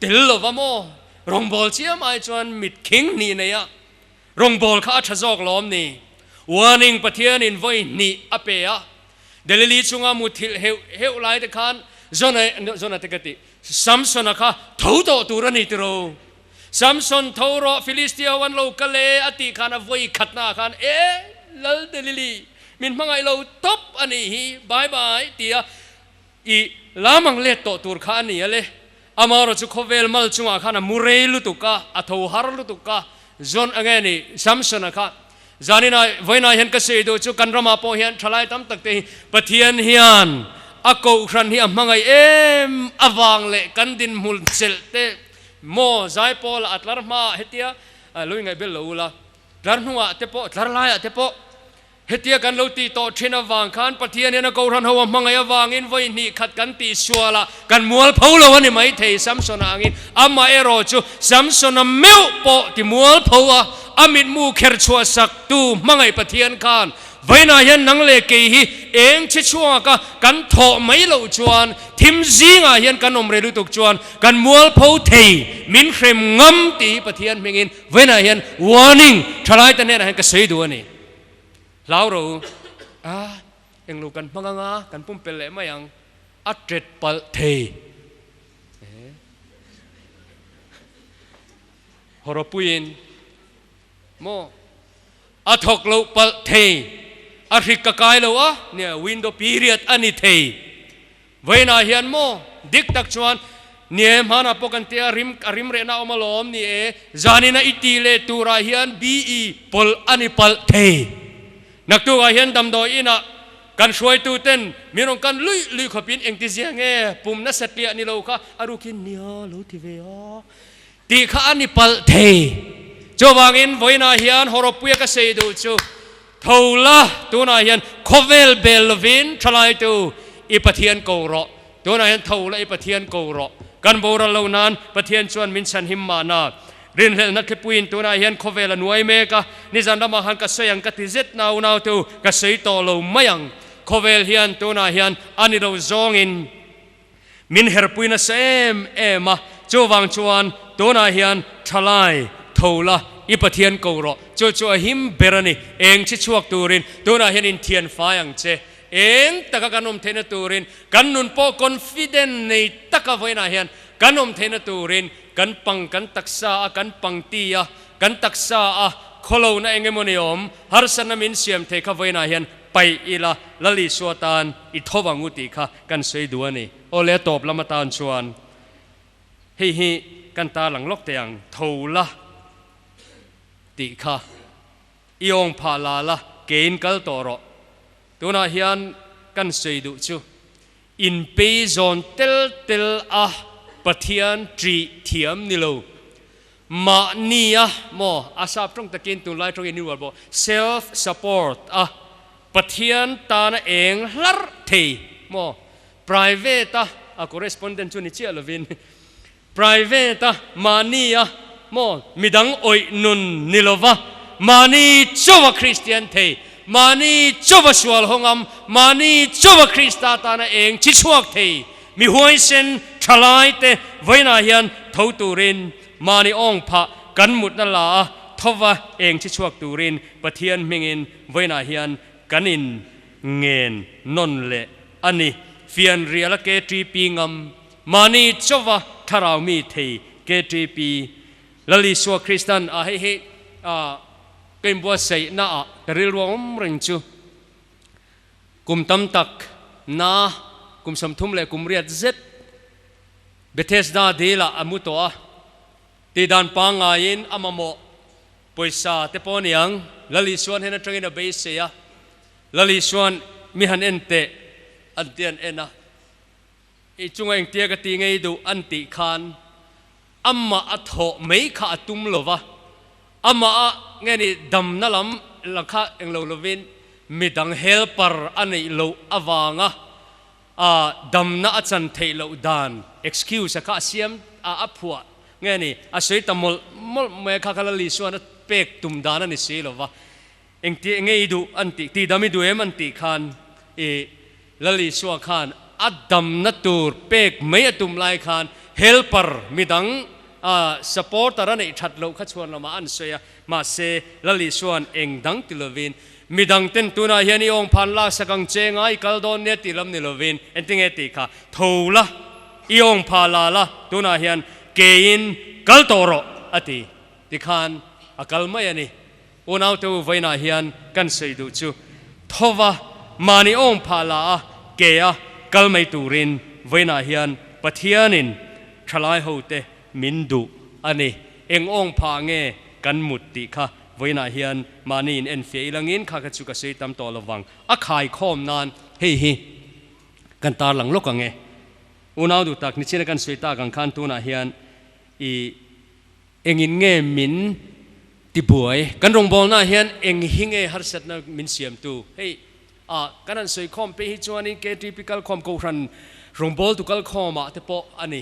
S8: tel lova maw rawngbâwl chiam ai chuan mit khing hnih nei a, Rawngbâwl kha a ṭha zâwk lâwm ni? Warning, Pathianin vawi hnih a pe a. Delili chunga muthilh heuh heuh lai te khan Zona, Zona te ka ti, Samsona kha tho tawh tur a ni tiro. Samson tho rawh, Filistia ho an lo kal e a tih khan a vawi khatnaah khan, E, Lal Delili, min hmangaih lo tawp a nih hi, bye bye, tia I lam ang let tawh tur kha a ni a le. Amaherawh chu khawvel mal chungah khan a mu rei lutuk a, a tho har lutuk a, John a nge ni, Samson-a kha. Zaninah, vawiinah hian ka sawi duh chu kan ramah pawh hian thalai tam tak te hi Pathian hian a kohhran hi a hmangaih em avang leh kan dinhmun chelh te maw Zaipawla a tlar hmaah hetia lo ingaih bel lo ula, tlar hnungah te pawh, tlar laiah te pawh Hetia kan lo tih tawh thin avang khan Pathian hian a Kohhran ho a hmangaih avangin vawi hnih khat kan tih sual a, kan mual pho lo a ni maithei Samsona angin. Amah erawh chu Samsona meuh pawh ti mual pho a, a mitmu kher chhuah sak tu hmangaih Pathian khan vawiinah hian nang leh kei hi eng chhi chhuak a kan thawh mai loh chuan thim zingah hian kan awm rei lutuk chuan kan mual pho thei min hrem ngam tih hi Pathian hmingin vawiinah hian warning thalaite hnenah hian ka sawi duh a ni. Hlau ro a, englo kan hmang anga kan pumpelh leh mai ang, a tet palh thei. Hawrawpuiin maw a thawk loh palh thei, a hrik ka kai lo a, nia window period a ni thei. Vawiinah hian maw dik tak chuan ni e hmanah pawh kan tia rim a rim rehna a awm alawm ni e zanina i tih leh turah hian BE pawlh a ni palh thei. Naktukah hian damdawi inah kan hruaitu ten min rawn kan luih luih khawpin engti zia nge pum nasa tliah ni lo kha a rukin nia lo ti ve a tih kha a ni palh thei. Chuvangin vawiinah hian hawrawppuia ka sei duh chu Tho la, tunah hian khawvel bel lovin thalaitu i Pathian ko rawh. Tunah hian tho la i Pathian ko rawh. Kan boral lo nan Pathian chuan min chhanhim mahna. Rinhlelhna thlipuiin tunah hian khawvel a nuai mek a, nizan ramah khan ka sawi ang ka ti zet nau nau tu ka sawi tawh lo mai ang. Khawvel hian tunah hian a ni lo zawngin Min herpui nasa em em a, chuvang chuan tunah hian thalai tho la, i Pathian ko rawh. Chu chu a him ber a ni. Eng chi chhuak turin tunah hian inthian fai ang che. Eng taka kan awm theihna turin kan nun pawh confident nei taka vawiinah hian kan awm theihna turin kan pang kan taksa a, kan pangti a, kan taksa a khawlohna eng emaw ni awm harsatna min siam thei kha vawiinah hian paih ila Lal Isua tan i tho ang u tih kha kan sawi duh a ni. Aw le tawp lam atan chuan hei hi kan tarlang lawk teh ang, tho la tih kha i awng phah la la kein kal tawh rawh. Tunah hian kan sawi duh chu inpei zawn tel tel a Pathian ṭih thiam ni lo. Mahni a maw a sap tawng takin tunlai tawngin ni uar bawk self support a Pathian tana eng hlarh thei maw private a a correspondent chu ni chiah lovin private a mahni a maw midang awih nun ni lova mahni chauha Kristian thei mahni chauha sual hawngam mahni chauha Krista tana eng chi chhuak thei Mi huaisen thalai te vawiinah hian tho turin mahni awng phah kan mutna la a thova eng chi chhuak turin Pathian hmingin vawiinah hian kan in ngen nawn leh a ni. Fianrial a KTP ngam mahni chauva thlarau mi thei KTP Lal Isua Kristan a hei hi a ka inbuatsaihna ah ka rilru a awm reng chu kum tam tak na kum 30 leh kum riat zet Bethesda dil ah a mu tawh a, tih dan pangngaiin a mamawh pawisa te pawh aniang Lal Isuan hen atangin a beisei a, Lal Isuan mi han en teh an ti an en a, I chunga engtia ka ti ngei duh an tih khan amah a thawh mai kha a tum lo va, amah a nge ni damna lam la kha englo lovin midang helper a neih loh avanga a damna a chan theih loh dan excuse a kha a siam a a phuah nge ni a sawi ta mawlh mawlh mai a kha kha Lal Isuan a pek tum dan a ni si lo va. Engti nge i duh an tih, tih dam i duh em an tih khan i Lal Isua khan a damna tur pek mai a tum lai khan helper midang a supporter a neih that loh kha chhuan lamah an sawi a, mahse Lal Isua'n eng dang ti lovin midang ten tunah hian i awng phan laksak ang che nga i kal dawn nia tih lam ni lovin engtinge tih kha tho la i awng pha la la tunah hian keiin kal tawh rawh a ti tikhan a kal mai a ni. Unaute u vawiinah hian kan sawi duh chu thova mahni awm phah la a ke a kal mai turin vawiinah hian Pathianin thalai hote min duh a ni. Eng awng phah nge kan mut tih kha vawiinah hian mahni in enfiah ilangin kha kha chu ka sawi tam tawh lovang. A khaikhawm nan hei hi kan tarlang lawk ang e. Unau duh tak nichina kan sawi tak ang khan tunah hian i Engin nge min tibuai? Kan rawngbawlnaah hian eng hi nge harsatna min siamtu? Hei a kan han sawi khawm pei hi chuanin KTP kalkhawm Kohhran rawngbawltu kalkhawmah te pawh a ni.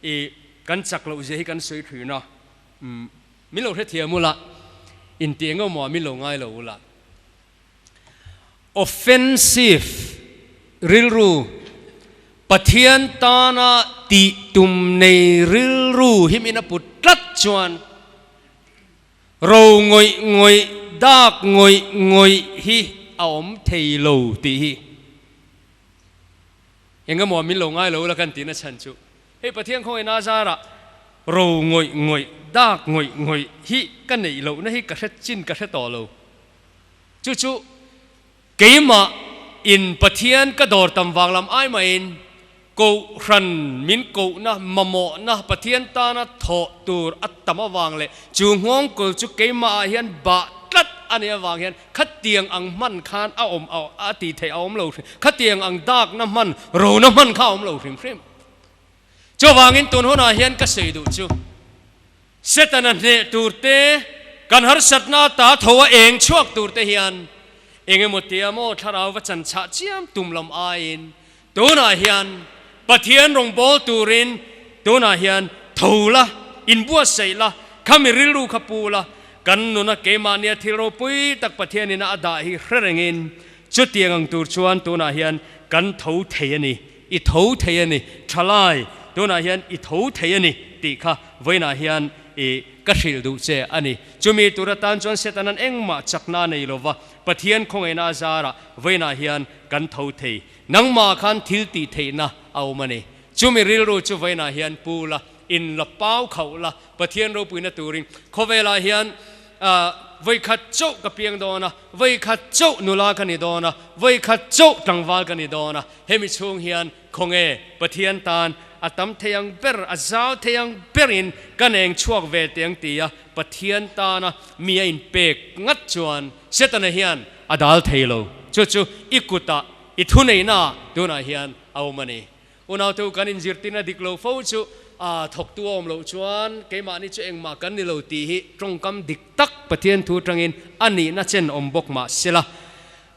S8: I kan chak loh zia hi kan sawi thin a, min lo hrethiam ula, inti eng emaw min lo ngai lo ula. Offensive rilru, Pathian tana tih tum nei rilru hi min a put tlat chuan ro ngawih ngawih, dak ngawih ngawih hi a awm thei lo tih hi engemaw min lo ngai lo la kan tihna chhan chu hei Pathian khawngaihna azarah ro ngawih ngawih, dak ngawih ngawih hi ka neih lohna hi ka hre chin ka hre tawh lo. Chu chu keimah in Pathian ka dawr tam vang lam ai mahin Kohhran min kohna, mamawhna, Pathian tana thawh tur a tam avang leh chu nghawngkawl chu keimah ah hian bah tlat a nih avang hian khatiang ang hman khan a awm a tih theih a awm lo hrim, khatiang ang dakna hman, rona hman kha a awm lo hrim hrim. Chuvangin tun hunah hian ka sawi duh chu. Setana hneh tur te, kan harsatna ata tho a eng chhuak tur te hian eng emaw tia maw thlarau va chan chhah chiam tum lam aiin tunah hian Pathian rawngbâwl turin tunah hian tho la, inbuatsaih la, khami rilru kha pu la, kan nuna keimahnia thil ropui tak Pathianina a dah hi hre rengin chutiang ang tur chuan tunah hian kan tho thei a ni. I tho thei a ni, thalai, tunah hian i tho thei a ni tih kha vawiinah hian i ka hrilh duh che a ni. Chumi tur atan chuan Setanan engmah chakna a nei lo va, Pathian khawngaihna a zarah vawiinah hian kan tho thei. Nangmah khan thil tih theihna a awm a ni. Chumi rilru chu vawiinah hian pu la, in la pau khauh la, Pathian ropuina turin khawvelah hian vawikhat chauh ka piang dawn a, vawikhat chauh nula ka ni dawn a, vawikhat chauh tlangval ka ni dawn a, Hemi chhung hian khawnge Pathian tan a tam thei ang ber, a zau thei ang berin kan eng chhuak ve teh ang ti a, Pathian tana mi a inpek ngat chuan Setana hian a dal thei lo. Chu chu i kutah, i thuneihnaah tunah hian a awm a ni. Unaute kan inzirtirna dik lo fo chu a thawktu a awm loh chuan keimahni chu engmah kan ni lo tih hi tawngkam dik tak Pathian thu atangin a nihna chen awm bawk mah sela.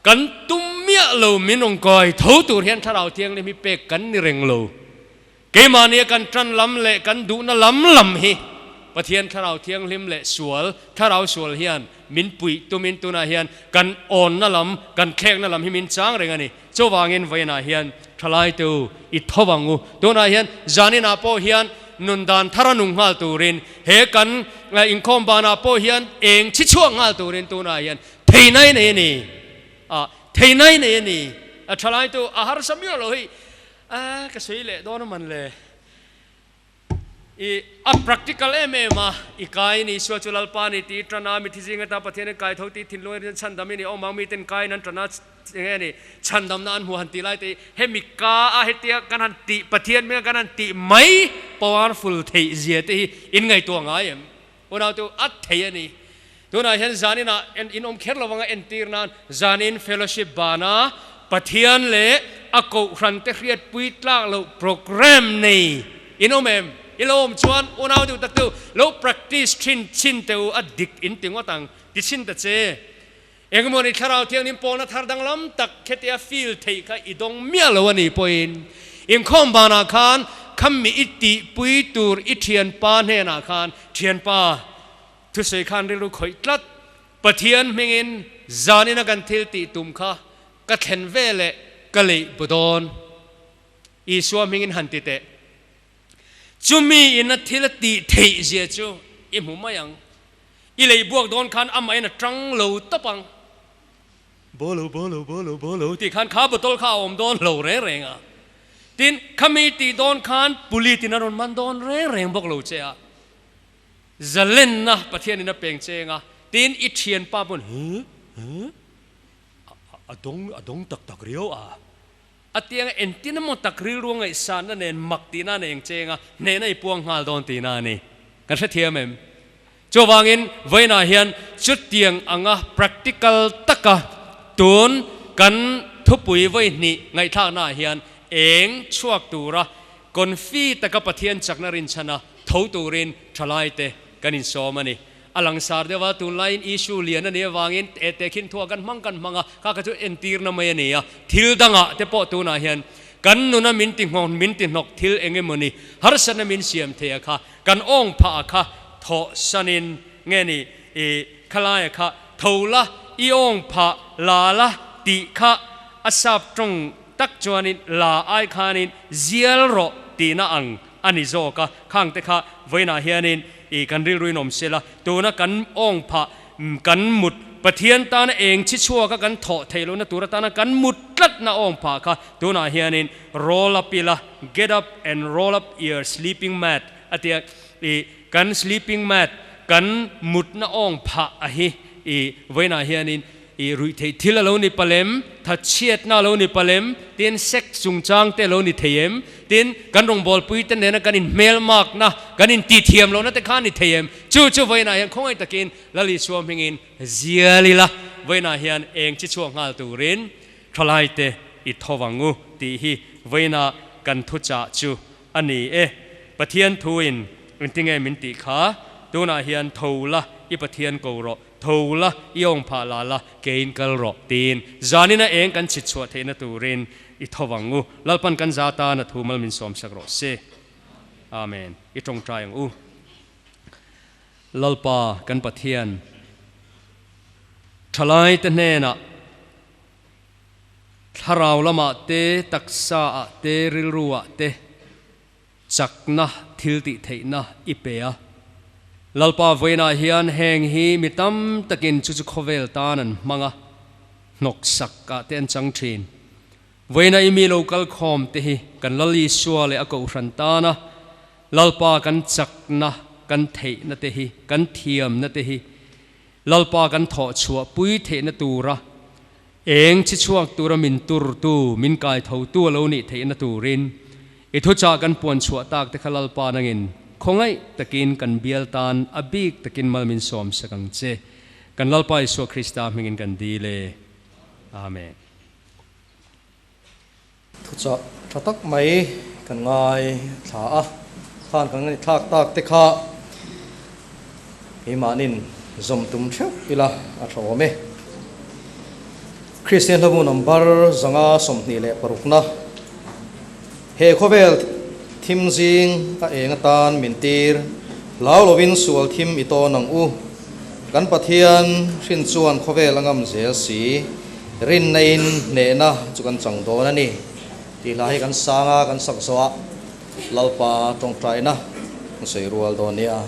S8: Kan tum miah lo min rawn kai tho tur hian Thlarau Thianghlim hi pek kan ni reng lo. Keimahnia kan tan lam leh kan duhna lam lam hi Pathian Thlarau Thianghlim leh sual, Thlarau sual hian min puih tumin tunah hian kan awnna lam, kan thlekna lam hi min chang reng a ni. Chuvangin vawiinah hian Thalaite u, i tho ang u. Tunah hian zaninah pawh hian. nun dan thara nung nghal turin he kan inkhawm banah pawh hian eng chhi chhuak nghal turin tunah hian thei nai nei a ni. A thei nai nei a ni. A thalai tu a harsa miah lo hei a ka sawi leh dawn a man le. I a practical em em a, i kai ni Isua chu Lalpa ni tih i tan a, mithi zinga ta Pathian in kai tho tih thinlung in chhandam i ni awm ang, miten kaiin an tan a, enge ni chhandamna an hmu han tih lai te hi hemi ka a hetia kan han tih Pathian hminga kan han tih mai powerful theih zia te hi in ngaihtuah ngai em? Unau chu a thei a ni. Tunah hian zaninah in awm kher lovang a entir nan zanin fellowship bana Pathian leh a kohhran te hriatpui tlak loh program nei in awm em? I lo awm chuan unau duh tak chu lo practice thin chin teh u a dik in ti ngawt ang ti chhin ta che. Engemaw ni thlarau thianghlim pawlna thar danglam tak khetia feel theih kha i dawng miah lo a nih pawhin inkhawm banah khan khammi i tihpui tur i thianpa hnenah khan thianpa Thusawi khan rilru khawih tlat. Pathian hmingin zanina kan thil tih tum kha ka thlen ve leh ka leih bu dawn. Isua hmingin han ti teh. Chumi ina thil a tih theih zia chu i hmu mai ang. I leih buak dawn khan amahin a tang lo tawp ang. Bolo bolo bolo bolo tih khan kha bottle kha a awm dawn lo reng reng a. Tin, khami tih dawn khan pulitin a rawn man dawn reng reng bawk lo che a. Zalenna Pathianin a peng cheng a, tin i thianpa pawn huh huh a dawng a dawng tak tak riau a. A tianga entin emaw tak rilru ngaihsanna nen mak tihna a eng cheng a, hnehna i puang nghal dawn tihna a ni. Kan hrethiam em? Chuvangin vawiinah hian chutiang anga practical taka tun kan thupui vawi hnih ngaihthlaknaah hian eng chhuak tura Confi taka Pathian chakna rinchhana tho turin thalaite kan insawm a ni. A langsar deuh a, tunlaiin issue lian a nih avangin e te khin thuah kan hmang kan hmang a, kha kha chu entirna mai a ni a. Thil dangah te pawh tunah hian kan nuna min ti nghawng min ti hnawk thil eng emaw ni harsatna min siam thei a kha, kan awng phah a kha thawh sanin nge ni i khalaia kha tho la i awng phah la la tih kha a sap tawng Tak chuanin la ai khanin zial rawh tihna ang a ni zawk a, khang te kha vawiinah hianin i kan rilruin awm sela, tuna kan awng phah kan mut Pathian tana eng chi chhuaka kan thawh theih lohna tur atana kan mut tlatna awng phah kha tunah hianin roll up ila, get up and roll up your sleeping mat a tia, i kan sleeping mat kan mutna awng phah a hi i vawiinah hianin I ruihtheih thil a lo ni palem, thatchhiatna a lo ni palem, tin sex chungchang te a lo ni thei em? Tin, kan rawngbawlpui te nena kan inhmelmakna, kan intihthiam lohna te kha a ni thei em? Chu chu vawiinah hian khawngaih takin Lal Isua hmingin zial ila, vawiinah hian eng chi chhuak nghal turin thalaite i tho vang u tih hi vawiinah kan thuchah chu a ni e. Pathian thuin engtinge min tih kha? Tunah hian tho la, i Pathian ko rawh. Tho la, i awng phah la la, keiin kal rawh, tiin zanina eng kan chhit chhuah theihna turin i tho vang u. Lalpan kan za tan a thu mal min sawmsak rawh se. Amen. I tawngtai ang u. Lalpa kan Pathian, thalaite hnenah thlarau lamah te, taksa ah te, rilru ah te, Chakna thil tih theihna i pe a. Lalpa vawiinah hian heng hi mi tam takin chu chu khawvel tan an hmang a, hnawk sak ah te an chang thin. Vawiinah i mi lo kal khawm te hi kan Lal Isua leh a Kohhran tana Lalpa kan chakna kan theihna te hi, kan thiamna te hi Lalpa kan thawh chhuah pui theihna tura Eng chi chhuak tura min turtu, min kaithotu a lo nih theihna turin i thuchah kan puan chhuah tak te kha Lalpa nangin khawngaih takin kan bial tan a bik takin mal min sawm sak ang che. Kan Lalpa Isua Krista hmingin kan dil e. Amen.
S1: Thuchah tha tak mai kan ngai thla a, khan kan ngaihthlak tak te kha keimahnin zawm tum theuh ila a tha awm e. Kristian hlabu number 126na he khawvel thim zing a eng atan min tir hlau lovin sual thim i tawn ang u. Kan Pathian hrin chuan khawvel a ngam zel si. Rinna in hnehna chu kan chang dawn a ni tih hla hi kan sang a, kan sak zawh a, Lalpa tawngtaina. Sawi rual dawn nia.